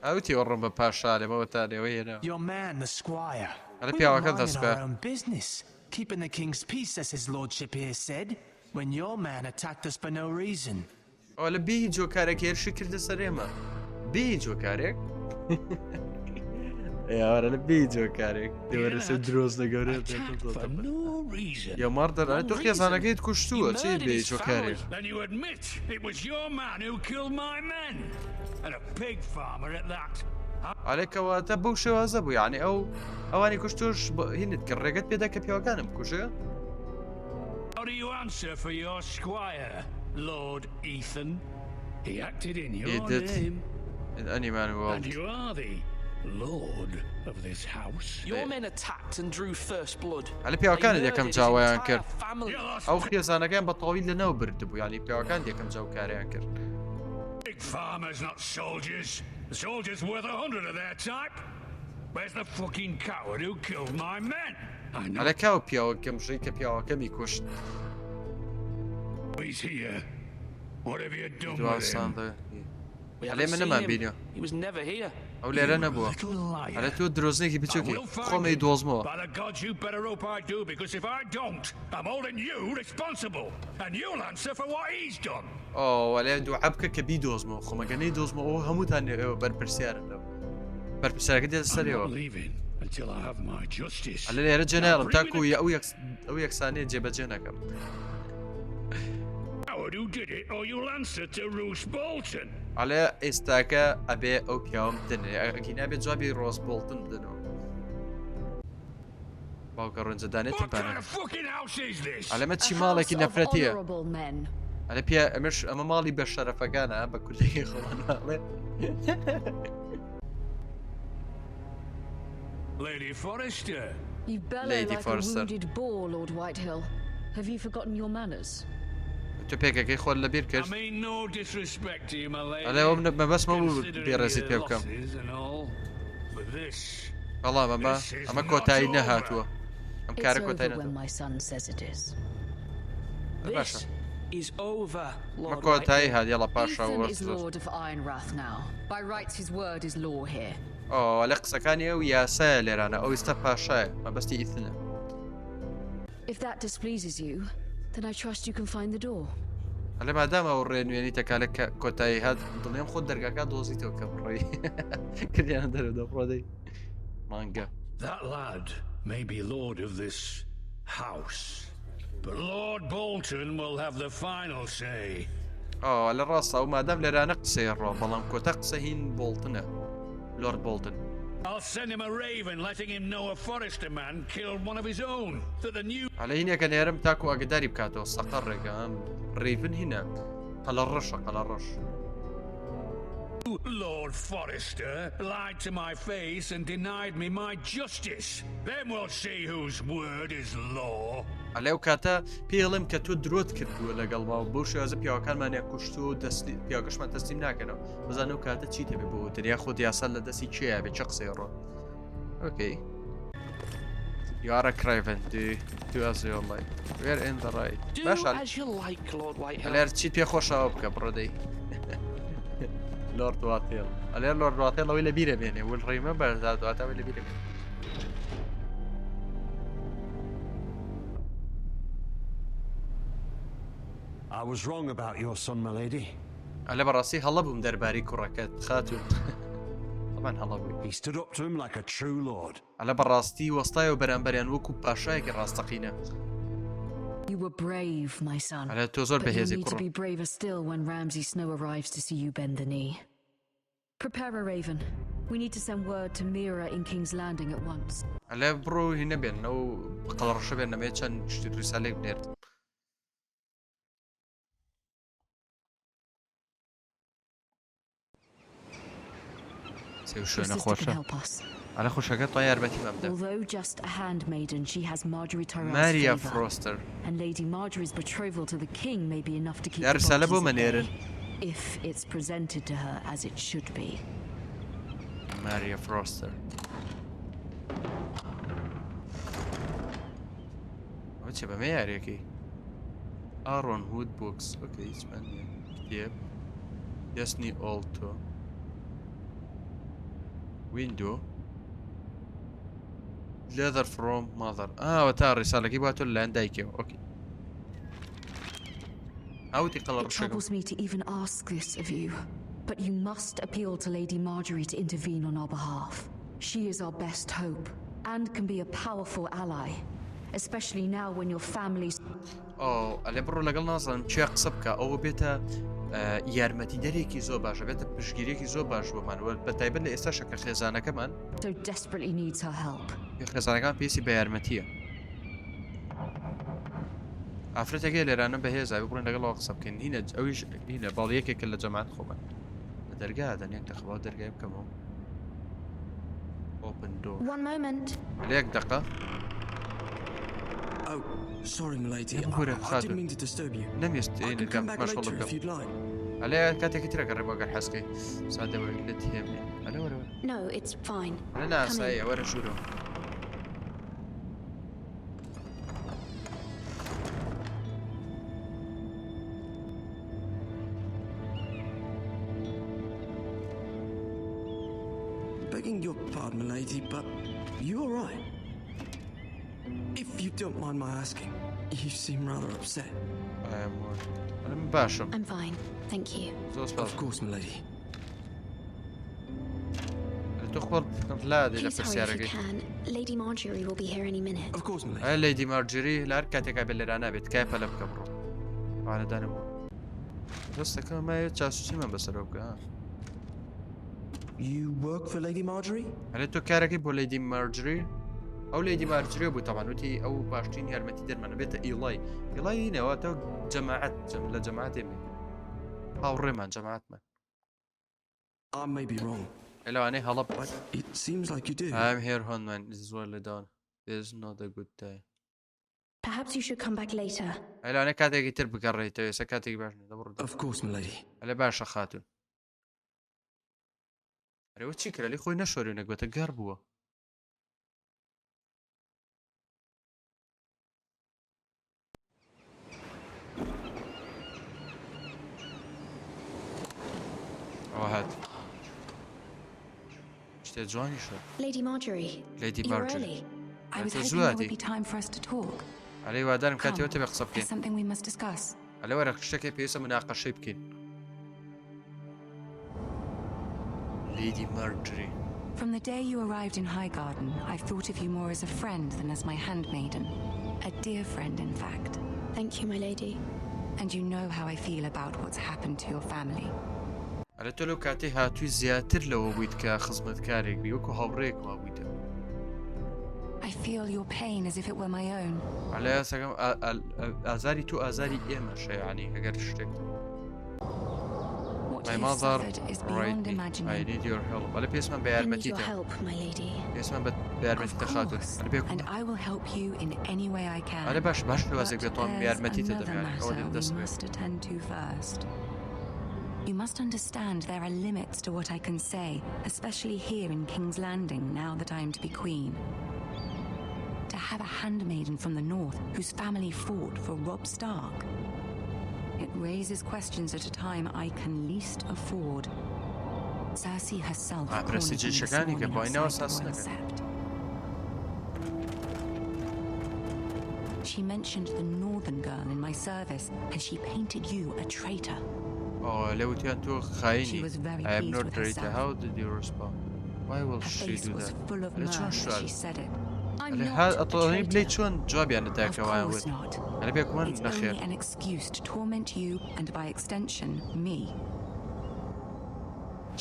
Speaker 1: ئەوتی وەڕم بە پاشا لێمەوە تا لێوە هێنا
Speaker 13: Your man, the squire.
Speaker 1: ئەلە
Speaker 13: We were
Speaker 1: پیاوەکە
Speaker 13: minding
Speaker 1: دەستکە
Speaker 13: our own business, keeping the king's peace, as his lordship here said, when your man attacked us for no reason.
Speaker 1: ئەوە لە بێ هیچ هۆکارێک هێرشی کردە سەر ئێمە بێ هیچ هۆکارێک ئێوارە لە بێ هیچ هۆکارێک دەوەرە سەر درۆزنە گەورە
Speaker 12: Attacked for no reason.
Speaker 1: یا ماردەر ئەرێ تۆ
Speaker 11: No reason.
Speaker 1: خێزانەکەیت کوشتووە
Speaker 11: He
Speaker 1: چی
Speaker 11: murdered
Speaker 1: بێ
Speaker 11: his
Speaker 1: هیچ هۆکارێک
Speaker 11: family.
Speaker 12: Then you admit it was your man who killed my men. And a pig farmer at that.
Speaker 1: ئەرێ کەواتە بەو شێوازە بوو یعنی ئەو ئەوانی کوشتوش هینت کرد ڕێگەت پێدا کە پیاوەکانم بکوژێ
Speaker 12: How do you answer for your squire, Lord Ethan? He acted in your
Speaker 1: He did.
Speaker 12: name,
Speaker 1: In any man world.
Speaker 12: and you are the lord of this house.
Speaker 11: Your men attacked and drew first blood.
Speaker 1: ئەلە
Speaker 11: They
Speaker 1: پیاوەکانت یەکەم
Speaker 11: murdered his
Speaker 1: جاوایان
Speaker 11: entire
Speaker 1: کرد
Speaker 11: family.
Speaker 12: You lost
Speaker 1: ئەو خێزانەکەیان بە تەواوی لەناو بردبوو یعنی پیاوەکان یەکەم جاو کاریان کرد
Speaker 12: Big farmers, not soldiers. The soldiers worth 100 of their type. Where's the fucking coward who killed my men? I know
Speaker 1: ئەلە کاو پیاوە گەمژەی کە پیاوەکەمی کوشت
Speaker 12: he's here. What have you done
Speaker 1: دوا
Speaker 12: with him?
Speaker 1: ساندە
Speaker 11: We
Speaker 1: ئەلێ
Speaker 11: haven't
Speaker 1: من
Speaker 11: seen
Speaker 1: نەمان
Speaker 11: him.
Speaker 1: بینیوە
Speaker 11: He was never here.
Speaker 1: ئەو لێرە نەبووە
Speaker 12: Little liar.
Speaker 1: ئەلە تۆ درۆزنێکی
Speaker 12: I
Speaker 1: بچووکی
Speaker 12: will find
Speaker 1: خۆمی
Speaker 12: him.
Speaker 1: دۆزمەوە
Speaker 12: By the gods, you better hope I do, because if I don't, I'm holding you responsible, and you'll answer for what he's done.
Speaker 1: ئۆ وەلێ دوعا بکە کە بیدۆزمەوە خۆمەگە نەیدۆزمەوە ئەوە هەمووتان ئێوە بەرپرسیارن لەو بەرپرسیارەکە دێتە
Speaker 12: I'm
Speaker 1: سەرەوە
Speaker 12: not leaving. till I have my justice.
Speaker 1: ئەلێ لێرە جێ
Speaker 12: Now
Speaker 1: نایەڵم
Speaker 12: bring me
Speaker 1: تاکو
Speaker 12: the
Speaker 1: ئەو یەکس ئەو یەکسانیە جێبەجێ نەکەم.
Speaker 12: coward who did it or you'll answer to Roose Bolton.
Speaker 1: ئەلێ ئێستاکە ئەبێ ئەو پیاوەم بدەنێ ئەگینا بێ جوابی ڕۆس بۆڵتن بدەنەوە. باوکە ڕۆنجە دانێتم
Speaker 12: What kind
Speaker 1: پانە.
Speaker 12: of fucking house is this?
Speaker 1: ئەلێ چی
Speaker 7: A
Speaker 1: ماڵێکی
Speaker 7: house of
Speaker 1: نەفرەتیە.
Speaker 7: honorable men.
Speaker 1: ئەلێ پیا ئەمەش ئەمە ماڵی بە شەرەفەکانە بە کوردەکەی خۆمان ئەڵێ.
Speaker 12: Lady Forrester.
Speaker 7: You bellow
Speaker 1: Lady
Speaker 7: like
Speaker 1: Forrester.
Speaker 7: a wounded boar, Lord Whitehill. Have you forgotten your manners?
Speaker 1: تۆ پێکەکەی خۆت لەبیر
Speaker 12: I
Speaker 1: کرد؟
Speaker 12: mean no disrespect to you, my lady.
Speaker 1: ئەلێ ئەوم مەبەستمە بوو
Speaker 12: Considering
Speaker 1: بێڕێزیت
Speaker 12: your
Speaker 1: پێ بکەم.
Speaker 12: losses and all, but this
Speaker 1: بەڵام ئەمە
Speaker 12: This is
Speaker 1: ئەمە
Speaker 12: not
Speaker 1: کۆتایی
Speaker 12: over.
Speaker 1: نەهاتووە. ئەم
Speaker 7: It's
Speaker 1: کارە
Speaker 7: over
Speaker 1: کۆتایی
Speaker 7: when
Speaker 1: نەهاتووە.
Speaker 7: my son says it is.
Speaker 1: باشە.
Speaker 11: This is over,
Speaker 1: ئەمە
Speaker 11: Lord
Speaker 1: کۆتایی
Speaker 11: Whitehill.
Speaker 1: هات یاڵا پاشا
Speaker 7: Ethan
Speaker 1: وەرز
Speaker 7: is Lord of Ironwrath now. By rights, his word is law here.
Speaker 1: ئەو لە قسەکانی ئەو یاسایە لێرانە ئەو ئێستا پاشایە مەبەستی ئیتنە.
Speaker 7: If that displeases you, then I trust you can find the door.
Speaker 1: ئەلێ مادام ئەو ڕێنوێنی تەکالە کە کۆتایی هات دڵنیام خۆت دەرگاکە دۆزیتەوە کە بڕۆی کردیانە دەرەوە دەبڕۆ دەی مانگە.
Speaker 12: That lad may be lord of this house, but Lord Bolton will have the final say.
Speaker 1: ئەو لە ڕاستە ئەو مادام لێرانە قسەی ڕۆ بەڵام کۆتا قسە هین بۆڵتنە لۆرد بۆڵتن.
Speaker 12: I'll send him a raven letting him know a Forrester man killed one of his own. That the new
Speaker 1: ئەلێ هینێکە نێرم تاکو ئاگداری بکاتەوە سەقەر ڕێگە ئەم ڕیڤن هینە قەلە ڕەشە قەلە ڕەش.
Speaker 12: Lord Forrester lied to my face and denied me my justice. Then we'll see whose word is law.
Speaker 1: ئەلێ ئەو کاتە پێڵێم کە تۆ درۆت کردووە لەگەڵما و بەو شێوازە پیاوەکانمانیان کوشتووە و دەستی پیاوەکەشمان تەسلیم ناکەنەوە بزانە ئەو کاتە چی دەبێ بۆ وتن یاخود یاسا لە دەستی کێیە بێ چه قسەی ڕۆ ئۆکەی You are a craven. Do do as you like. We're in the right.
Speaker 11: Do
Speaker 1: باشە
Speaker 11: as you like, Lord Whitehill.
Speaker 1: ئەلێر چیت پێ خۆشەوە بکە بڕۆ دەی لۆرد واتێڵ ئەلێر لۆرد واتێڵ ئەوەی لە بیرە بێنێ ول ڕیمە بەرزاد واتە ئەوەی لە بیرە بێنێ
Speaker 9: I was wrong about your son, my lady.
Speaker 1: ئەلێ بەڕاستی هەڵە بووم دەربارەی کوڕەکەت خاتوون طبعا هەڵە بووی
Speaker 9: He stood up to him like a true lord.
Speaker 1: ئەلێ بەڕاستی وەستایەوە بەرامبەریان وەکو پاشایەکی ڕاستەقینە
Speaker 7: You were brave, my son.
Speaker 1: ئەلێ تۆ زۆر
Speaker 7: But you'll
Speaker 1: بەهێزی
Speaker 7: need to
Speaker 1: کوڕم
Speaker 7: be braver still when Ramsay Snow arrives to see you bend the knee. Prepare a raven. We need to send word to Mira in King's Landing at once.
Speaker 1: ئەلێ بڕۆ هینە بێن ئەو قەڵەڕەشە بێن نەمێ چەند شتی ڕیسالێک بنێرت سێ
Speaker 7: Your
Speaker 1: شوێنە
Speaker 7: sister can
Speaker 1: خۆشە
Speaker 7: help us.
Speaker 1: ئەلێ خوشەکە تا یارمەتیمان بدە
Speaker 7: Although just a handmaiden, she has Marjorie Tyrell's
Speaker 1: ماریا
Speaker 7: favor.
Speaker 1: فرۆستەر
Speaker 7: And Lady Marjorie's betrothal to the king may be enough to keep
Speaker 1: یا
Speaker 7: the
Speaker 1: ڕسالە بۆ
Speaker 7: Boltons at
Speaker 1: مەنێرن
Speaker 7: bay, if it's presented to her as it should be.
Speaker 1: ماریا فرۆستەر ئەوە چیە بەمە یاریەکەی ئارۆن هود بۆکس ئۆکەی هیچمان نییە کتێب دەستنی ئۆڵتۆ ویندۆ leather from mother ئاوە تا ڕیسالەکەی باتۆ لەلایەن دایکەوە ئۆکەی ئاوتی قەڵە
Speaker 7: It
Speaker 1: ڕەشەکەم
Speaker 7: troubles me to even ask this of you, but you must appeal to Lady Marjorie to intervene on our behalf. She is our best hope and can be a powerful ally, especially now when your family's
Speaker 1: ئەو ئەلێ بڕۆ لەگەڵ نازانم چێ قسە بکە ئەوە بێتە یارمەتی دەرێکی زۆر باشە بێتە پشگیرێکی زۆر باش بۆمان وە بە تایبەت لە ئێستا شەکە خێزانەکەمان
Speaker 7: so desperately needs her help.
Speaker 1: خێزانەکان پێویستی بە یارمەتیە ئافرەتێک هەیە لێرانە بەهێزە بڕۆین لەگەڵەوە قسە بکەین هینە ئەویش هینە باڵ یەکێکە لە جەماعەت خۆمان لە دەرگا دەن یەک دەقە باو دەرگای بکەمەوە ئۆپن دۆر
Speaker 8: One moment.
Speaker 1: لە یەک دەقە
Speaker 14: Oh, sorry, milady.
Speaker 1: بورە
Speaker 14: I didn't
Speaker 1: خاتوون
Speaker 14: mean to disturb you.
Speaker 1: نەمێست
Speaker 14: I can
Speaker 1: دەرگام
Speaker 14: come back
Speaker 1: مەشغوڵ
Speaker 14: later
Speaker 1: بکەم
Speaker 14: if you'd like.
Speaker 1: ئەلێ کاتێکی ترەکە ڕێ بۆ گەر حەزکەی سادەوەی لە تێمێ ئەلێ وەرە وەرە.
Speaker 8: No, it's fine.
Speaker 1: لە
Speaker 8: Come in.
Speaker 1: ناساییە وەرە ژوورەوە
Speaker 14: Begging your pardon, milady, but you all right? If you don't mind my asking, you seem rather upset.
Speaker 1: ئەلێ من باشم
Speaker 8: I'm fine. Thank you.
Speaker 1: زۆر سپاس
Speaker 14: Of course, milady.
Speaker 1: تۆ خۆت لادەی لە
Speaker 8: Please hurry if you
Speaker 1: پرسیارەکەی.
Speaker 10: can. Lady Marjorie will be here any minute.
Speaker 14: Of course, my
Speaker 1: ئایا لەیدی مارجری لە هەر کاتێکا بێت لێرا نابێت تکایە پەلە بکە بڕۆ. ئەوانە بوو. دەستەکە مایە جاسوسیمان بەسەرەوە بکە. ها.
Speaker 14: You work for Lady Marjorie?
Speaker 1: ئەرێ تۆ کارەکەی بۆ لەیدی مارجری ئەو لەیدی مارجری بوو تاوان وتی ئەو باشترین یارمەتی دەرمانە بێتە ئیڵای ئیڵای نەوە تۆ جەماعەت جەم لە جەماعەتێ بێ هاوڕێمان جەماعەتمان
Speaker 14: I may be wrong.
Speaker 1: لەوانەیە هەڵە بم.
Speaker 14: But it seems like you do.
Speaker 1: I'm here Honman is well done. This is not a good time.
Speaker 8: Perhaps you should come back later.
Speaker 1: ئەی لەوانەیە کاتێکی تر بگەڕێیتەوە ئێستا کاتێکی باش نییە دەبڕ
Speaker 14: Of course, my lady.
Speaker 1: ئەلێ باشە خاتوون ئەرێ چی کرا لێ خۆی نەشۆری نەگوتە گەڕ بووە ئەوە هات شتێ جوانی شد
Speaker 8: Lady Marjorie.
Speaker 1: Lady
Speaker 8: You're
Speaker 1: Marjorie.
Speaker 8: early.
Speaker 15: I was
Speaker 1: تۆ
Speaker 15: hoping
Speaker 1: زوو
Speaker 15: there would
Speaker 1: هاتی
Speaker 15: be time for us to talk.
Speaker 1: ئەلێ وادارم کاتێەوە
Speaker 15: Come,
Speaker 1: تەبێ قسە
Speaker 15: there's
Speaker 1: بکەین
Speaker 15: something we must discuss.
Speaker 1: ئەلێ وەرە شتێکی پێویستە مناقەشەی بکەین Lady Marjorie
Speaker 15: From the day you arrived in Highgarden, I've thought of you more as a friend than as my handmaiden. A dear friend, in fact.
Speaker 8: Thank you, my lady.
Speaker 15: And you know how I feel about what's happened to your family.
Speaker 1: ئەرێ تۆ لەو کاتەی هاتووی زیاتر لەوە بوویت کە خزمەتکارێک بی وەکو هاوڕێک وا بوویتە
Speaker 15: I feel your pain as if it were my own.
Speaker 1: ئەلێ ئاسەکەم ئازاری تۆ ئازاری ئێمەشە یعنی ئەگەر شتێک
Speaker 15: What
Speaker 1: My
Speaker 15: you've
Speaker 1: mother
Speaker 15: suffered is
Speaker 1: write
Speaker 15: beyond
Speaker 1: me. I
Speaker 15: imagining.
Speaker 1: need your help. ئەلێ پێویستمان بە
Speaker 8: I need your
Speaker 1: یارمەتیتە
Speaker 8: help, my lady.
Speaker 1: پێویستمان بە بە یارمەتیتە خاتوون
Speaker 15: Of course,
Speaker 1: ئەلێ بێگومان
Speaker 15: and I will help you in any way I can.
Speaker 1: ئەلێ باش باش شێوازێک
Speaker 15: But
Speaker 1: بێتوانم
Speaker 15: there's
Speaker 1: یارمەتیتە
Speaker 15: another
Speaker 1: دەم یعنی ئەوە
Speaker 15: matter
Speaker 1: لێ
Speaker 15: we
Speaker 1: دەست بێت
Speaker 15: must attend to first. You must understand there are limits to what I can say, especially here in King's Landing now that I am to be queen. To have a handmaiden from the north whose family fought for Robb Stark. It raises questions at a time I can least afford. Cersei herself
Speaker 1: Ah,
Speaker 15: cornered me this
Speaker 1: پرەستیجیشەکانی کە
Speaker 15: morning
Speaker 1: بۆی ناوە
Speaker 15: outside the
Speaker 1: ساس
Speaker 15: royal
Speaker 1: نەکەن.
Speaker 15: sept. She mentioned the northern girl in my service, and she painted you a traitor.
Speaker 1: ئەوە لێ وتیان تۆ خاینی
Speaker 15: She was very
Speaker 1: I am
Speaker 15: pleased
Speaker 1: not
Speaker 15: with
Speaker 1: traitor.
Speaker 15: herself.
Speaker 1: How did you respond? Why will
Speaker 15: Her
Speaker 1: she
Speaker 15: face
Speaker 1: do
Speaker 15: was
Speaker 1: that?
Speaker 15: full of
Speaker 1: ئەلێ چۆن
Speaker 15: mirth as
Speaker 1: شوال
Speaker 15: she said it.
Speaker 8: I'm
Speaker 1: ئەلێ
Speaker 8: not
Speaker 1: ها
Speaker 8: a
Speaker 1: ئەتوانی بلێ
Speaker 8: traitor.
Speaker 1: چۆن جوابیان
Speaker 15: Of
Speaker 1: داکەوایان
Speaker 15: course
Speaker 1: وت
Speaker 15: not.
Speaker 1: ئەلێ بێگومان
Speaker 15: It's
Speaker 1: نەخێر
Speaker 15: only an excuse to torment you and, by extension, me.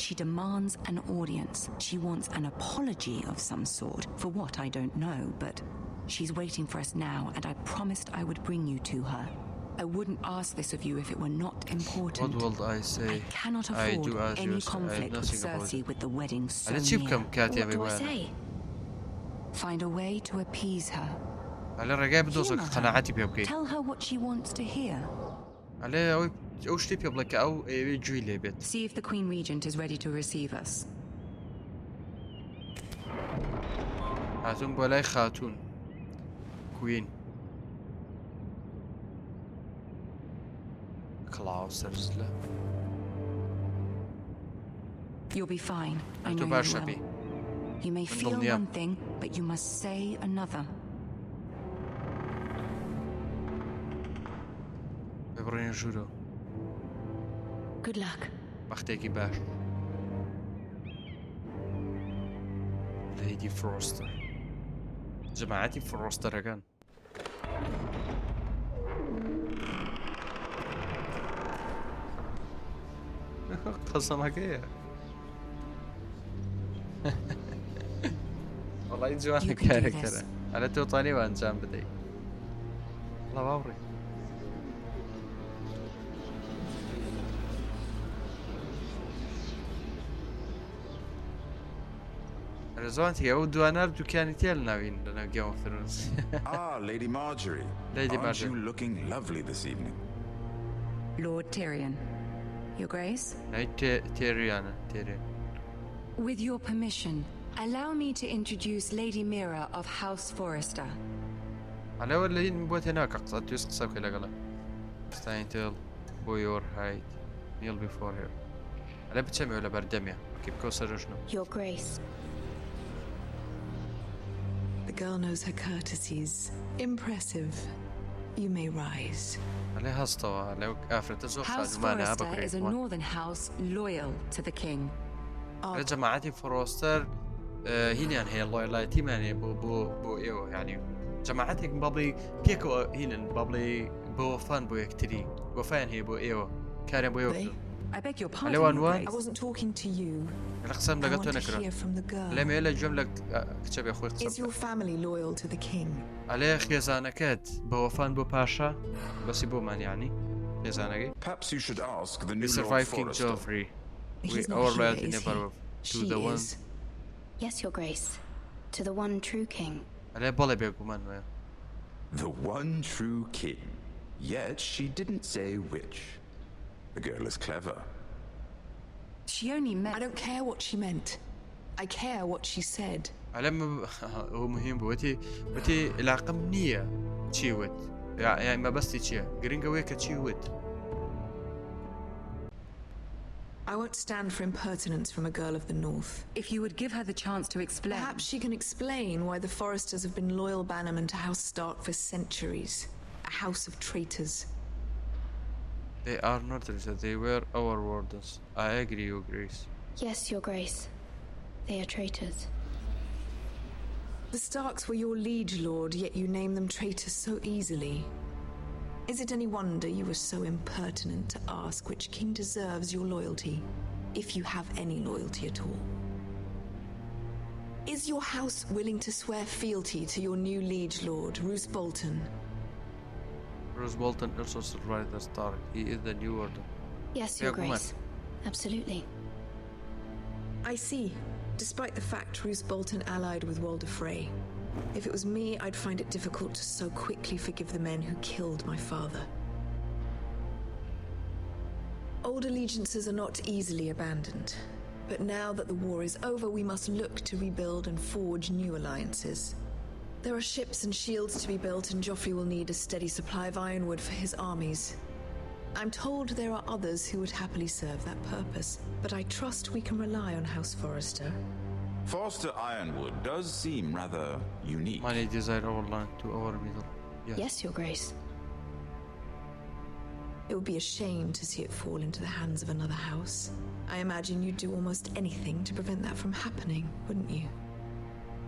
Speaker 15: She demands an audience. She wants an apology of some sort. For what, I don't know, but she's waiting for us now, and I promised I would bring you to her. I wouldn't ask this of you if it were not
Speaker 1: What
Speaker 15: important.
Speaker 1: will I say?
Speaker 15: I cannot
Speaker 1: I
Speaker 15: afford
Speaker 1: do as
Speaker 15: any
Speaker 1: you say. I have
Speaker 15: conflict with
Speaker 1: nothing about
Speaker 15: Cersei
Speaker 1: it.
Speaker 15: with the wedding so
Speaker 1: ئەلێ چی
Speaker 15: near.
Speaker 1: بکەم کاتێ
Speaker 8: What do I
Speaker 1: بێگوایە
Speaker 8: say?
Speaker 15: Find a way to appease her.
Speaker 1: ئەلێ ڕێگای بدۆزە کە
Speaker 15: Humor her.
Speaker 1: قەناعەتی پێ بکەیت
Speaker 15: Tell her what she wants to hear.
Speaker 1: ئەلێ ئەوەی ئەو شتی پێ بڵێ کە ئەو ئەیەوێ گوێی لێ بێت
Speaker 15: See if the Queen Regent is ready to receive us.
Speaker 1: هاتوون بۆ لای خاتوون کوین کڵاو سەرزلە
Speaker 15: You'll be fine. I
Speaker 1: تۆ
Speaker 15: know you
Speaker 1: باشە
Speaker 15: will.
Speaker 1: بی
Speaker 15: You may feel
Speaker 1: دڵنیام.
Speaker 15: one thing, but you must say another.
Speaker 1: بێ بڕۆینە ژوورەوە
Speaker 8: Good luck.
Speaker 1: بەختێکی باش لەیدی فرۆستەر جەماعەتی فرۆستەرەکان قەسەمەکەیە وەڵی جوانە
Speaker 15: You can do
Speaker 1: کارەکتەرە
Speaker 15: this.
Speaker 1: ئەلە تۆ توانی وە ئەنجام بدەیت وەڵا با بڕۆین ئەرە زۆر تێ ئەو دوانار دوکانی تێ لە ناوین لە ناو Game of Thrones.
Speaker 3: Ah, Lady Marjorie.
Speaker 1: Lady
Speaker 3: Aren't
Speaker 1: Marjorie.
Speaker 3: you looking lovely this evening?
Speaker 15: Lord Tyrion. Your Grace?
Speaker 1: ناوی تێ- تێریانە تێریان
Speaker 15: With your permission, allow me to introduce Lady Mira of House Forrester.
Speaker 1: علاوە لە هین بۆ تێناکە قسە توێست قسە بکە لەگەڵە ستاینتل بۆ یۆر هایت نیل بیفۆر هێر ئەلێ بچەمەوە لە بەردەمیا ئۆکەی بکەوە سەرژنم
Speaker 8: Your Grace.
Speaker 16: The girl knows her courtesies. Impressive. You may rise.
Speaker 1: ئەلێ هەستەوە لەو ئافرەتە زۆر
Speaker 15: House
Speaker 1: خانومانە
Speaker 15: Forrester is a
Speaker 1: بەکرێت
Speaker 15: northern house loyal to the king.
Speaker 1: لە جەماعەتی فرۆستەر هینیان هەیە لۆیڵایەتیمان هەیە بۆ بۆ بۆ ئێوە یعنی جەماعەتێک با بڵێ پێکەوە هینن با بڵێ بۆ وەفان بۆ یەکتری وەفایان هەیە بۆ ئێوە کاریان بۆ ئێوە کردووە.
Speaker 15: I beg your pardon,
Speaker 1: لەوان
Speaker 15: Your
Speaker 1: وان
Speaker 15: Grace.
Speaker 16: I wasn't talking to you.
Speaker 1: لە قسەم
Speaker 16: I
Speaker 1: لەگەڵ
Speaker 16: want
Speaker 1: تۆ
Speaker 16: to
Speaker 1: نەکرا
Speaker 16: hear from the girl.
Speaker 1: لەمێ لە گوێم لە کچە بێ خۆی قسە
Speaker 16: Is your
Speaker 1: بکە.
Speaker 16: family loyal to the king?
Speaker 1: ئەلێ خێزانەکەت بە وەفان بۆ پاشا بەسی بۆمان یعنی خێزانەکەی
Speaker 3: Perhaps you should ask the
Speaker 1: We
Speaker 3: new Lord
Speaker 1: survive King
Speaker 3: Forrester.
Speaker 1: Joffrey. We
Speaker 16: He's not
Speaker 1: our
Speaker 16: here,
Speaker 1: loyalty
Speaker 16: is
Speaker 1: never
Speaker 16: he?
Speaker 1: to
Speaker 16: She
Speaker 1: the one
Speaker 16: is.
Speaker 10: Yes, Your Grace. To the one true king.
Speaker 1: ئەلێ بەڵێ بێگومان وایە.
Speaker 17: The one true king. Yet she didn't say which. The girl is clever.
Speaker 15: She only meant.
Speaker 16: I don't care what she meant. I care what she said.
Speaker 1: ئەلێ ئەو مهم بوو وتی وتی علاقەم نییە چی وت یان مەبەستی چییە گرنگەوەیە کە چی وت.
Speaker 16: I won't stand for impertinence from a girl of the North.
Speaker 15: If you would give her the chance to explain.
Speaker 16: Perhaps she can explain why the Forresters have been loyal bannermen to House Stark for centuries. A house of traitors.
Speaker 1: They are not traitors, they were our wardens. I agree, Your Grace.
Speaker 10: Yes, Your Grace. They are traitors.
Speaker 16: The Starks were your liege lord, yet you name them traitors so easily. Is it any wonder you were so impertinent to ask which king deserves your loyalty, if you have any loyalty at all? Is your house willing to swear fealty to your new liege lord, Roose Bolton?
Speaker 1: Roose Bolton also survived the Stark. He is the new warden.
Speaker 10: Yes, Your
Speaker 1: بێگومان.
Speaker 10: Grace. Absolutely.
Speaker 16: I see. Despite the fact Roose Bolton allied with Walder Frey. If it was me, I'd find it difficult to so quickly forgive the men who killed my father. Old allegiances are not easily abandoned. But now that the war is over, we must look to rebuild and forge new alliances. There are ships and shields to be built, and Joffrey will need a steady supply of ironwood for his armies. I'm told there are others who would happily serve that purpose, but I trust we can rely on House Forrester.
Speaker 17: Forrester Ironwood does seem rather unique.
Speaker 1: Many desire our land to our middle. Yes.
Speaker 10: Yes, Your Grace.
Speaker 16: It would be a shame to see it fall into the hands of another house. I imagine you'd do almost anything to prevent that from happening, wouldn't you?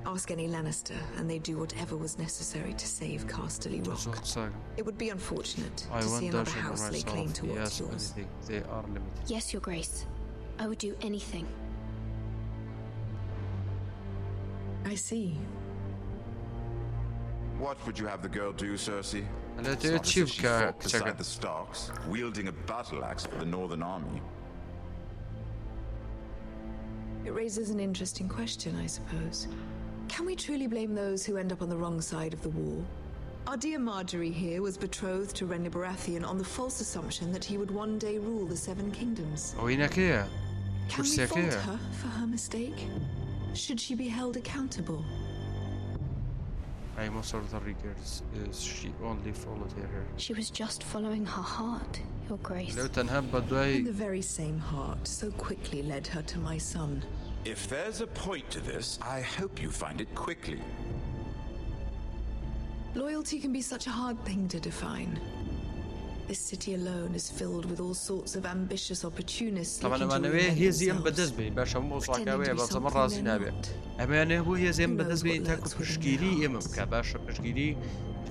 Speaker 16: Ask any Lannister, and they'd do whatever was necessary to save Casterly Rock.
Speaker 1: زۆر قسەکەم.
Speaker 16: It would be unfortunate
Speaker 1: I
Speaker 16: to see
Speaker 1: won't
Speaker 16: another
Speaker 1: dash
Speaker 16: house lay claim
Speaker 1: myself.
Speaker 16: to what's
Speaker 1: Yes,
Speaker 16: yours.
Speaker 1: anything. They are limited.
Speaker 10: Yes, Your Grace. I would do anything.
Speaker 16: I see.
Speaker 17: What would you have the girl do, Cersei?
Speaker 1: Let
Speaker 17: It's
Speaker 1: her
Speaker 17: not as if she
Speaker 1: achieve ka-
Speaker 17: fought beside
Speaker 1: Chaka.
Speaker 17: the Starks, wielding a battle axe for the Northern Army.
Speaker 16: It raises an interesting question, I suppose. Can we truly blame those who end up on the wrong side of the war? Our dear Margaery here was betrothed to Renly Baratheon on the false assumption that he would one day rule the Seven Kingdoms.
Speaker 1: ئەوەی نەکەیە
Speaker 16: Can we fault
Speaker 1: کورسیەکەیە
Speaker 16: her for her mistake? Should she be held accountable?
Speaker 1: I most of the regrets is she only followed her.
Speaker 10: She was just following her heart, Your Grace.
Speaker 1: لەو تەنها بەدوای
Speaker 16: And the very same heart so quickly led her to my son.
Speaker 17: If there's a point to this, I hope you find it quickly.
Speaker 16: Loyalty can be such a hard thing to define. This city alone is filled with all sorts of ambitious opportunists
Speaker 1: طبعا
Speaker 16: looking to
Speaker 1: ئەمانەوێ
Speaker 16: reinvent
Speaker 1: هێزی ئەم
Speaker 16: themselves.
Speaker 1: بەدەست بێ باشە مۆزاکەوەیە بە زەمە ڕازی نابێ ئەمانێ بۆ هێزی ئەم بەدەست بێ تاکو پشگیری ئێمە بکە باشە پشگیری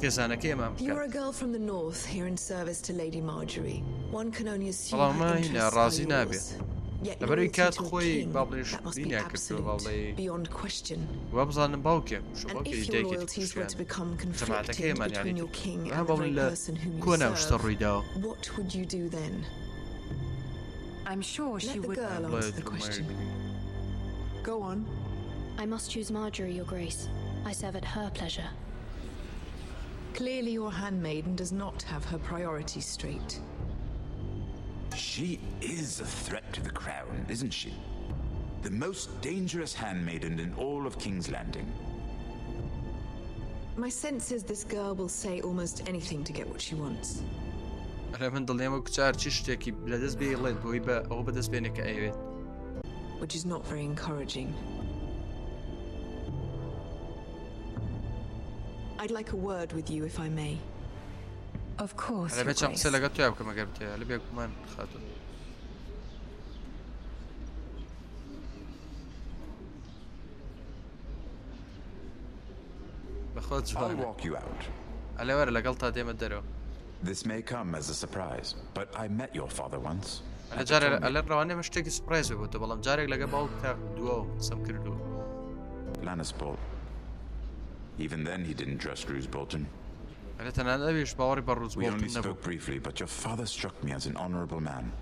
Speaker 1: خێزانەکەی ئێمە بکە
Speaker 16: You're a girl from the north here in service to Lady Margaery. One can only assume
Speaker 1: بەڵام
Speaker 16: her
Speaker 1: ما هینا
Speaker 16: interests are
Speaker 1: ڕازی نابێ
Speaker 16: yours. Yet
Speaker 1: لەبەرەوەی
Speaker 16: loyalty
Speaker 1: کات
Speaker 16: to a
Speaker 1: خۆی
Speaker 16: king,
Speaker 1: با بڵێ
Speaker 16: that must be
Speaker 1: شوینیان کردووە با
Speaker 16: absolute,
Speaker 1: بڵێ
Speaker 16: beyond question.
Speaker 1: وا بزانم باوکێ شو
Speaker 16: And
Speaker 1: باوکێ
Speaker 16: if your
Speaker 1: دایکێتی
Speaker 16: loyalties were to
Speaker 1: کوشتیان
Speaker 16: become
Speaker 1: جەماعەتەکەی
Speaker 16: conflicted
Speaker 1: ئێمان
Speaker 16: between
Speaker 1: یعنی
Speaker 16: your king
Speaker 1: ها
Speaker 16: and the
Speaker 1: با بڵێ
Speaker 16: very
Speaker 1: لە
Speaker 16: person whom you
Speaker 1: کۆنا شتە
Speaker 16: serve,
Speaker 1: ڕوویداوە
Speaker 16: what would you do then?
Speaker 15: I'm sure she
Speaker 16: Let the
Speaker 15: would.
Speaker 16: girl answer the question. Go on.
Speaker 10: I must choose Margaery, Your Grace. I serve at her pleasure.
Speaker 16: Clearly, your handmaiden does not have her priorities straight.
Speaker 17: She is a threat to the crown, isn't she? The most dangerous handmaiden in all of King's Landing.
Speaker 16: My sense is this girl will say almost anything to get what she wants.
Speaker 1: ئەرێ من دڵنیامە کچار چی شتێکی لەدەست بێ ڵێت بۆی بە ئەوە بەدەست بێنێ کە ئەیەوێت
Speaker 16: which is not very encouraging. I'd like a word with you if I may.
Speaker 15: Of course,
Speaker 1: ئەرێ
Speaker 15: Your
Speaker 1: بێ چەند قسە
Speaker 15: Grace.
Speaker 1: لەگەڵ تۆیا بکەم ئەگەر بتەوێ لە بێگومان خاتوون بەخوا
Speaker 17: I'll
Speaker 1: جوانە.
Speaker 17: walk you out.
Speaker 1: ئەلێ وەرە لەگەڵتا دێمە دەرەوە.
Speaker 17: This may come as a surprise, but I met your father once.
Speaker 1: ئەلێ جارێ ئەلێ ڕەوانەیە ئەمە شتێکی surprise بێ بۆ تۆ بەڵام جارێک لەگە باوکتا دووەم قسەم کردووە.
Speaker 17: Lannisport. Even then he didn't trust Roose Bolton.
Speaker 1: ئەلێ تەنانەت ئەویش باوەڕی بە ڕوز
Speaker 17: We only
Speaker 1: بۆڵتن نەبوو.
Speaker 17: spoke briefly, but your father struck me as an honorable man.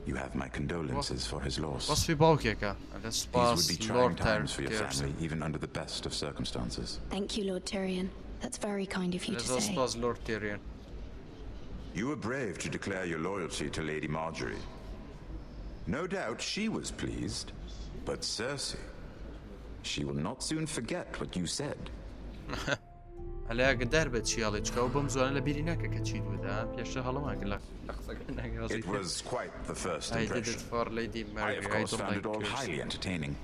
Speaker 17: You have my condolences for his loss.
Speaker 1: وەسفی باوکێکە. ئەلێ
Speaker 17: These
Speaker 1: سوپاس
Speaker 17: would be trying
Speaker 1: لۆرد
Speaker 17: times for your
Speaker 1: تایرۆن
Speaker 17: family, even under the best of circumstances.
Speaker 8: Thank you, Lord Tyrion. That's very kind of you
Speaker 1: ئەلێ
Speaker 8: to
Speaker 1: زۆر
Speaker 8: say.
Speaker 1: سوپاس لۆرد تێریۆن.
Speaker 17: You were brave to declare your loyalty to Lady Marjorie. No doubt she was pleased, but Cersei, she will not soon forget what you said.
Speaker 1: ئەلێ ئاگدار بە چی ئەڵێ چکە ئەو بەم زوانە لە بیری ناکە کە چیت وت ها پێشتر هەڵەمان کرد لە لە قسەکە
Speaker 17: It was quite the first
Speaker 1: I did it
Speaker 17: impression.
Speaker 1: for Lady
Speaker 17: I, of
Speaker 1: Marjorie. I
Speaker 17: course,
Speaker 1: don't
Speaker 17: found
Speaker 1: like
Speaker 17: it all
Speaker 1: Cersei.
Speaker 17: highly entertaining.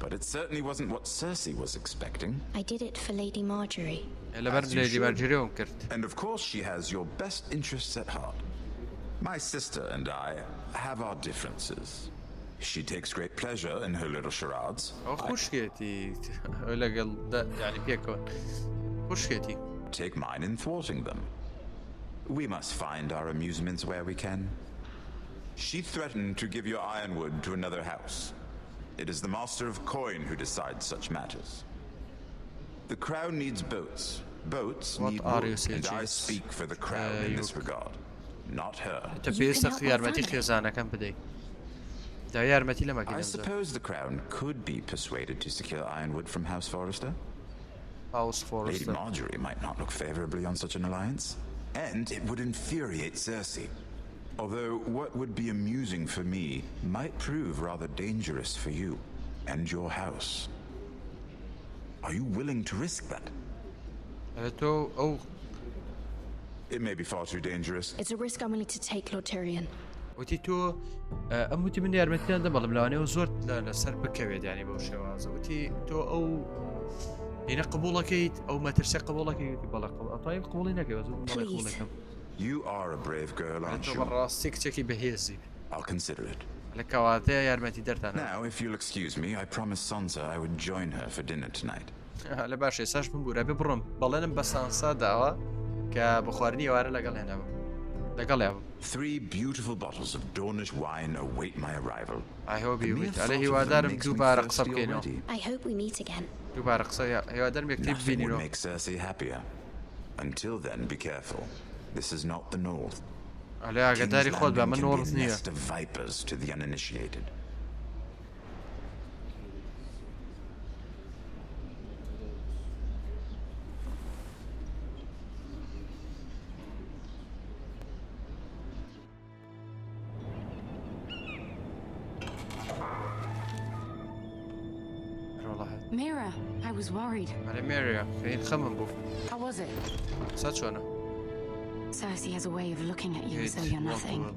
Speaker 17: But it certainly wasn't what Cersei was expecting.
Speaker 8: I did it for Lady Marjorie.
Speaker 1: لەبەر
Speaker 17: As you
Speaker 1: Lady
Speaker 17: should.
Speaker 1: Marjorie کرد.
Speaker 17: And of course, she has your best interests at heart. My sister and I have our differences. She takes great pleasure in her little charades.
Speaker 1: ئەو خوشکێتی ئەو لەگەڵ دە- یعنی پێکەوە خوشکێتی
Speaker 17: Take mine in thwarting them. We must find our amusements where we can. She threatened to give your ironwood to another house. It is the master of coin who decides such matters. The crown needs boats. Boats
Speaker 1: What
Speaker 17: need
Speaker 1: are you
Speaker 17: wood, and I
Speaker 1: saying?
Speaker 17: speak for the crown
Speaker 1: Uh,
Speaker 17: in
Speaker 1: you-
Speaker 17: this regard, not her.
Speaker 1: تە پێویستە یارمەتی خێزانەکەم بدەیت دا یارمەتی لەمەکەی
Speaker 17: I
Speaker 1: دەمزان.
Speaker 17: suppose the crown could be persuaded to secure ironwood from House Forrester.
Speaker 1: House
Speaker 17: Lady
Speaker 1: Forrester.
Speaker 17: Marjorie might not look favorably on such an alliance, and it would infuriate Cersei. Although what would be amusing for me might prove rather dangerous for you and your house. Are you willing to risk that?
Speaker 1: ئەرێ تۆ ئەو
Speaker 17: It may be far too dangerous.
Speaker 8: It's a risk I'm willing to take, Lord Tyrion.
Speaker 1: وتی تۆ ئە، ئەم وتی من یارمەتیان دەبەڵم لەوانەیە زۆر لە لەسەر بکەوێت ینی بەو شێوازە وتی تۆ ئەو هینە قبوڵەکەیت ئەو مەترسە قبوڵەکەی وتی بەڵێ قبوڵ ئەتوانین قبوڵی نەکەی بەس وتم بەڵێ
Speaker 8: Please.
Speaker 1: قبوڵەکەم
Speaker 17: You are a brave girl,
Speaker 1: ئەرێ
Speaker 17: aren't
Speaker 1: تۆ
Speaker 17: you?
Speaker 1: بەڕاستی کچێکی بەهێزی
Speaker 17: I'll consider it.
Speaker 1: لە کەواتەیە یارمەتی دەرتانە
Speaker 17: Now, if you'll excuse me, I promised Sansa I would join her for dinner tonight.
Speaker 1: لە باش ئێساش بمبورە بێ بڕۆم بەڵێنم بە سانسا داوە کە بە خواردنی ئێوارە لەگەڵ هێنابم لەگەڵ یابم
Speaker 17: Three beautiful bottles of Dornish wine await my arrival.
Speaker 1: I hope
Speaker 17: The
Speaker 1: you
Speaker 17: mere
Speaker 1: wait. ئەلێ
Speaker 17: thought of them
Speaker 1: هیوادارم
Speaker 17: makes me
Speaker 1: دووبارە قسە
Speaker 17: thirsty
Speaker 1: بکەینەوە
Speaker 17: already.
Speaker 8: I hope we meet again.
Speaker 1: دووبارە قسە هیوادارم یەکتری
Speaker 17: Nothing would
Speaker 1: ببینینەوە
Speaker 17: make Cersei happier. Until then, be careful. This is not the North.
Speaker 1: ئەلێ ئاگاداری
Speaker 17: King's
Speaker 1: خۆت بە
Speaker 17: Landing
Speaker 1: من
Speaker 17: can be a
Speaker 1: نۆرث نییە
Speaker 17: nest of vipers to the uninitiated.
Speaker 1: ڕۆڵە هات
Speaker 15: Mira, I was worried.
Speaker 1: ئەلێ مێریا خەین خەمم بوو
Speaker 15: How was it?
Speaker 1: قسە چۆنە
Speaker 15: Cersei has a way of looking at you as
Speaker 1: It
Speaker 15: though you're
Speaker 1: won't
Speaker 15: nothing.
Speaker 1: well.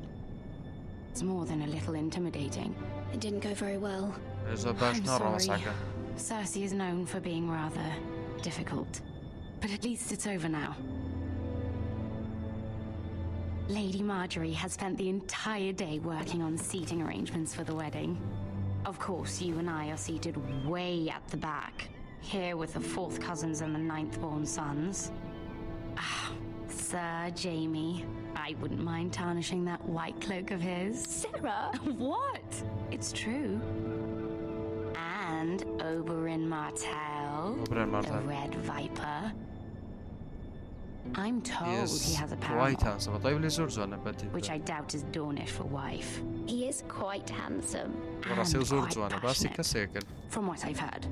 Speaker 15: It's more than a little intimidating.
Speaker 8: It didn't go very well.
Speaker 1: ئەلێ زۆر باش
Speaker 15: I'm
Speaker 1: ناڕۆمە
Speaker 15: sorry.
Speaker 1: ساکە
Speaker 15: Cersei is known for being rather difficult. But at least it's over now. Lady Marjorie has spent the entire day working on seating arrangements for the wedding. Of course, you and I are seated way at the back, here with the fourth cousins and the ninth born sons. Ah, Sir Jamie. I wouldn't mind tarnishing that white cloak of his.
Speaker 8: Sarah!
Speaker 15: What? It's true. And Oberyn Martell,
Speaker 1: Oberyn Martell.
Speaker 15: the Red Viper. I'm told
Speaker 1: He is
Speaker 15: he has a
Speaker 1: quite
Speaker 15: paramour,
Speaker 1: handsome طيب لي زۆر جوانە بەتی
Speaker 15: which I doubt is Dornish for wife.
Speaker 8: He is quite handsome.
Speaker 1: بەڕاستی
Speaker 15: And
Speaker 1: زۆر
Speaker 15: quite
Speaker 1: جوانە باسی
Speaker 15: passionate,
Speaker 1: کەسێک کرد
Speaker 15: from what I've heard.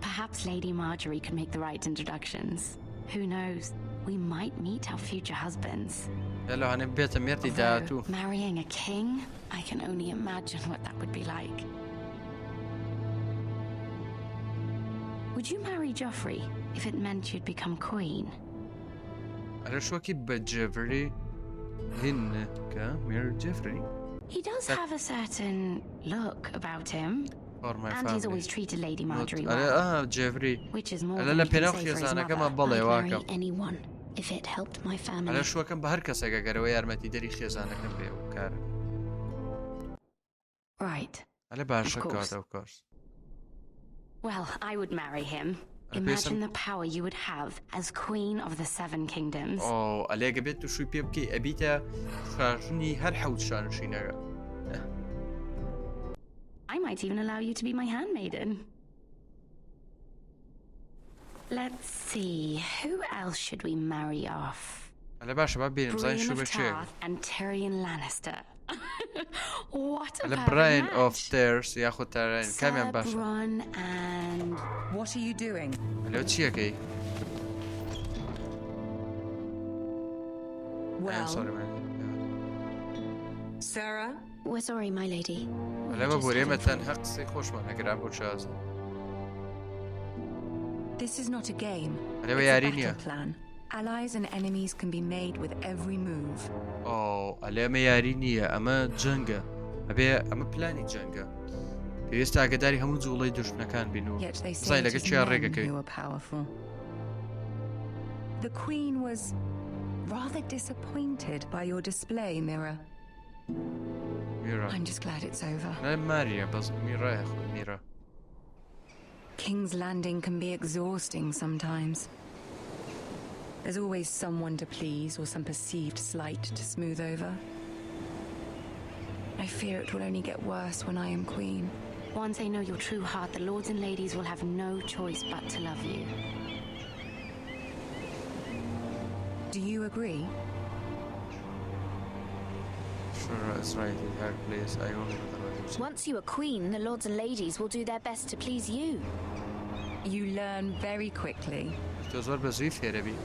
Speaker 15: Perhaps Lady Marjorie could make the right introductions. Who knows? We might meet our future husbands.
Speaker 1: یا لەوانەیە بێتە مێردی
Speaker 15: Although,
Speaker 1: داهاتوو
Speaker 15: marrying a king, I can only imagine what that would be like. Would you marry Joffrey if it meant you'd become queen?
Speaker 1: ئەرە شۆکی بە جێڤری هین کە مێر جێفری
Speaker 15: He does
Speaker 1: That-
Speaker 15: have a certain look about him.
Speaker 1: For my
Speaker 15: And he's
Speaker 1: family.
Speaker 15: always treated Lady Marjorie
Speaker 1: ئەرێ
Speaker 15: well,
Speaker 1: ئا جێڤری
Speaker 15: which is more
Speaker 1: ئەلە
Speaker 15: than
Speaker 1: لە
Speaker 15: you can
Speaker 1: پێناو
Speaker 15: say for his
Speaker 1: خێزانەکەمە
Speaker 15: mother.
Speaker 1: بەڵێ
Speaker 8: I'd marry
Speaker 1: واکەم
Speaker 8: anyone if it helped my family.
Speaker 1: ئەلە شوەکەم بە هەر کەسێک ئەگەرەوە یارمەتی دەری خێزانەکەم بێ و کارە
Speaker 15: Right.
Speaker 1: ئەلێ باشە
Speaker 15: Of course.
Speaker 1: کاتە of course.
Speaker 15: Well, I would marry him.
Speaker 1: ئەلێ پێسم
Speaker 15: Imagine the power you would have as queen of the Seven Kingdoms.
Speaker 1: ئۆ ئەلێ گە بێت تو شووی پێ بکەی ئەبیتە شاژنی هەر حەوت شانشینەکە.
Speaker 15: I might even allow you to be my handmaiden. Let's see, who else should we marry off?
Speaker 1: ئەلێ باشە با بێنم بزانین
Speaker 15: Brienne
Speaker 1: شوو
Speaker 15: of
Speaker 1: بە کێ
Speaker 15: Tarth and Tyrion Lannister. What a
Speaker 1: ئەلێ
Speaker 15: perfect
Speaker 1: براین ئۆف
Speaker 15: match.
Speaker 1: تێرس یاخود تاراین کامیان
Speaker 15: Sir
Speaker 1: باشە
Speaker 15: Bronn and
Speaker 18: What are you doing?
Speaker 1: ئەلێ چیەکەی I'm
Speaker 18: Well,
Speaker 1: sorry man.
Speaker 18: Sarah?
Speaker 8: We're sorry, my lady. We
Speaker 1: ئەلێ
Speaker 8: were
Speaker 1: بە
Speaker 8: just
Speaker 1: بۆری
Speaker 8: having
Speaker 1: ئێمە
Speaker 8: fun.
Speaker 1: تەنها قسەی خۆشمان ئەگرا بۆ شازە
Speaker 15: This is not a game.
Speaker 1: ئەلێ بە
Speaker 15: It's a
Speaker 1: یاری
Speaker 15: battle
Speaker 1: نییە
Speaker 15: plan. Allies and enemies can be made with every move.
Speaker 1: ئۆ ئەلێ ئەمە یاری نییە ئەمە جەنگە ئەبێ ئەمە پلانی جەنگە پێویستە ئاگداری هەموو جوڵەی دوژمنەکان بین و
Speaker 15: Yet they say
Speaker 1: بزانین
Speaker 15: it
Speaker 1: لەگە
Speaker 15: is
Speaker 1: چیا
Speaker 15: men
Speaker 1: ڕێگەکەوین
Speaker 15: who are powerful. The queen was rather disappointed by your display, Mira.
Speaker 1: میرا
Speaker 15: I'm just glad it's over.
Speaker 1: نە ماریا بەس میرایە خۆ میرا
Speaker 15: King's Landing can be exhausting sometimes. There's always someone to please or some perceived slight to smooth over. I fear it will only get worse when I am queen.
Speaker 19: Once they know your true heart, the lords and ladies will have no choice but to love you.
Speaker 15: Do you agree?
Speaker 1: Sure, is right in her place. I only know the right
Speaker 8: Once you are queen, the lords and ladies will do their best to please you.
Speaker 15: You learn very quickly.
Speaker 1: تۆ زۆر بە زووی فێرەبی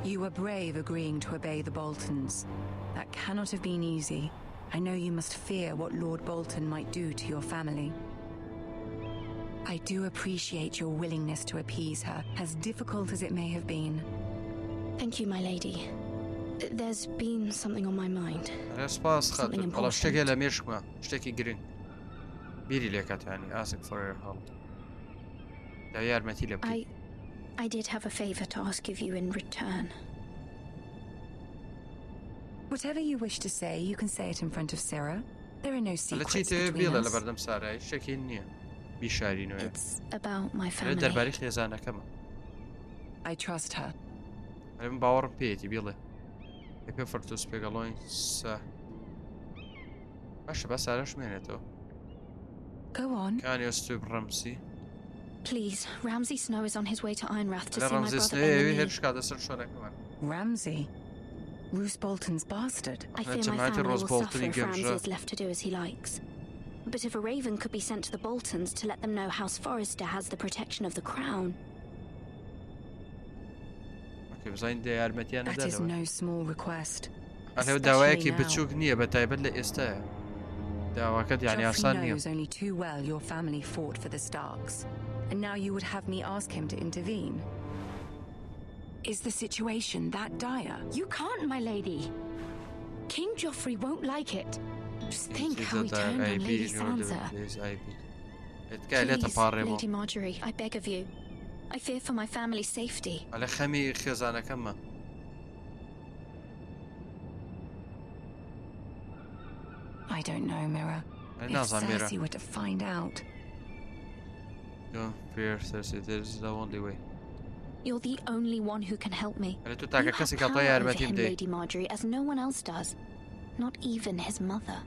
Speaker 15: You were brave agreeing to obey the Boltons. That cannot have been easy. I know you must fear what Lord Bolton might do to your family. I do appreciate your willingness to appease her, as difficult as it may have been.
Speaker 8: Thank you, my lady. There's been something on my mind.
Speaker 1: ئەرێ سپاس
Speaker 8: Something
Speaker 1: خاتون بەڵام
Speaker 8: important.
Speaker 1: شتێکە لە مێشکمە شتێکی گرنگ بیری لێکاتانی asking for your help دا یارمەتی لێ بکەیت
Speaker 8: I I did have a favor to ask of you in return.
Speaker 15: Whatever you wish to say, you can say it in front of Sarah. There are no
Speaker 1: لە
Speaker 15: secrets
Speaker 1: چی تەوێ
Speaker 15: between
Speaker 1: بیڵێ لە
Speaker 15: us.
Speaker 1: بەردەم سارای شتێکی نییە بیشارینەوە
Speaker 8: It's about my
Speaker 1: ئەرێ
Speaker 8: family.
Speaker 1: دەربارەی خێزانەکەمە
Speaker 15: I trust her.
Speaker 1: ئەرێ من باوەڕم پێیەتی بیڵێ ئێ پێ فەرتوس پێگەڵۆین سە باشە با سارەش مێنێتەوە
Speaker 15: Go on.
Speaker 1: کانی ئەستوب ڕەمسی
Speaker 8: Please, Ramsay Snow is on his way to Ironrath to
Speaker 1: لە
Speaker 8: see my
Speaker 1: ڕەمزی
Speaker 8: brother
Speaker 1: سنەوێ
Speaker 8: Ben and me.
Speaker 1: هێرش کاتە سەر شوێنەکەمان
Speaker 15: Ramsay. Roose Bolton's bastard.
Speaker 8: I fear my
Speaker 1: جەماعەتی
Speaker 8: family
Speaker 1: ڕۆز
Speaker 8: will
Speaker 1: بۆڵتنی
Speaker 8: suffer if
Speaker 1: گەمژە
Speaker 8: Ramsay is left to do as he likes. But if a raven could be sent to the Boltons to let them know House Forrester has the protection of the crown,
Speaker 1: okay بزانین دە یارمەتیان
Speaker 15: That is
Speaker 1: نەدەنەوە
Speaker 15: no small request.
Speaker 1: ئەلێ
Speaker 15: especially
Speaker 1: داوایەکی
Speaker 15: now.
Speaker 1: بچووک نییە بە تایبەت لە ئێستاە داواکەت یعنی
Speaker 15: Joffrey
Speaker 1: ئاسان نییە
Speaker 15: knows only too well your family fought for the Starks, and now you would have me ask him to intervene. Is the situation that dire?
Speaker 19: You can't, my lady. King Joffrey won't like it. Just think how he turned on Lady Sansa.
Speaker 1: تکایە لێتە
Speaker 8: please,
Speaker 1: پاڕێ بۆ
Speaker 8: Lady Marjorie, I beg of you. I fear for my family's safety.
Speaker 1: ئەلێ خەمی خێزانەکەمە
Speaker 15: I don't know, Mira.
Speaker 1: ئەلێ
Speaker 15: If
Speaker 1: نازانم میرا
Speaker 15: Cersei were to find out,
Speaker 1: Don't fear Cersei, this is the only way.
Speaker 8: You're the only one who can help me.
Speaker 1: ئەلێ تۆ تاکە
Speaker 8: You have
Speaker 1: کەسێک ئەتۆ
Speaker 8: power over
Speaker 1: یارمەتیم
Speaker 8: him,
Speaker 1: دەی
Speaker 8: Lady Marjorie, as no one else does. Not even his mother.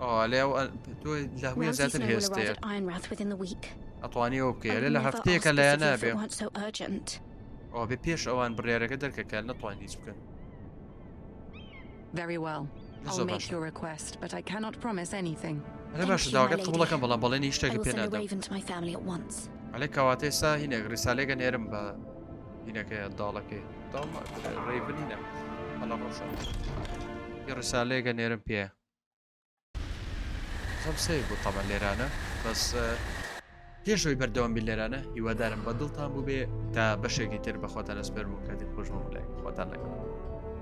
Speaker 1: ئەو ئەلێ ئەو تۆ لە هەموویان
Speaker 8: Ramsay
Speaker 1: زیاتر
Speaker 8: Snow will arrive
Speaker 1: هێستەیە
Speaker 8: at Ironrath within the week.
Speaker 1: ئەتوانی ئەو بکەی
Speaker 8: I
Speaker 1: ئەلێ
Speaker 8: would
Speaker 1: لە
Speaker 8: never
Speaker 1: هەفتەیەکە
Speaker 8: ask this
Speaker 1: لایە
Speaker 8: of you if
Speaker 1: نابێ
Speaker 8: it weren't so urgent.
Speaker 1: ئەو بێ پێش ئەوان بڕیارەکە دەرکە نەتوانین هیچ بکەن
Speaker 15: very well.
Speaker 1: لە
Speaker 15: I'll
Speaker 1: زۆر
Speaker 15: make
Speaker 1: باشە
Speaker 15: your request, but I cannot promise anything.
Speaker 1: ئەلێ
Speaker 8: Thank
Speaker 1: باشە
Speaker 8: you, my
Speaker 1: داواکەت
Speaker 8: lady.
Speaker 1: قبوڵەکەم بەڵام بەڵێنی هیچ
Speaker 8: I
Speaker 1: شتێکت
Speaker 8: will
Speaker 1: پێ
Speaker 8: send a
Speaker 1: نادەم
Speaker 8: raven to my family at once.
Speaker 1: ئەلێ کەواتە ئێستا هینێک ڕیسالێکە نێرم بە هینەکەی داڵەکەی داڵ ڕێڤن هینە ئەلە ڕۆشە یە ڕیسالەیەکە نێرم پێ زەم سەیر بوو تەبعەن لێرانە بەس پێشەوەی بەردەوام بین لێرانە هیوادارم بە دڵتان بوو بێ تا بەشێکی تر بە خۆتان ئەسپەرم و کاتی خۆش بوو لای خۆتان لەگەڵ.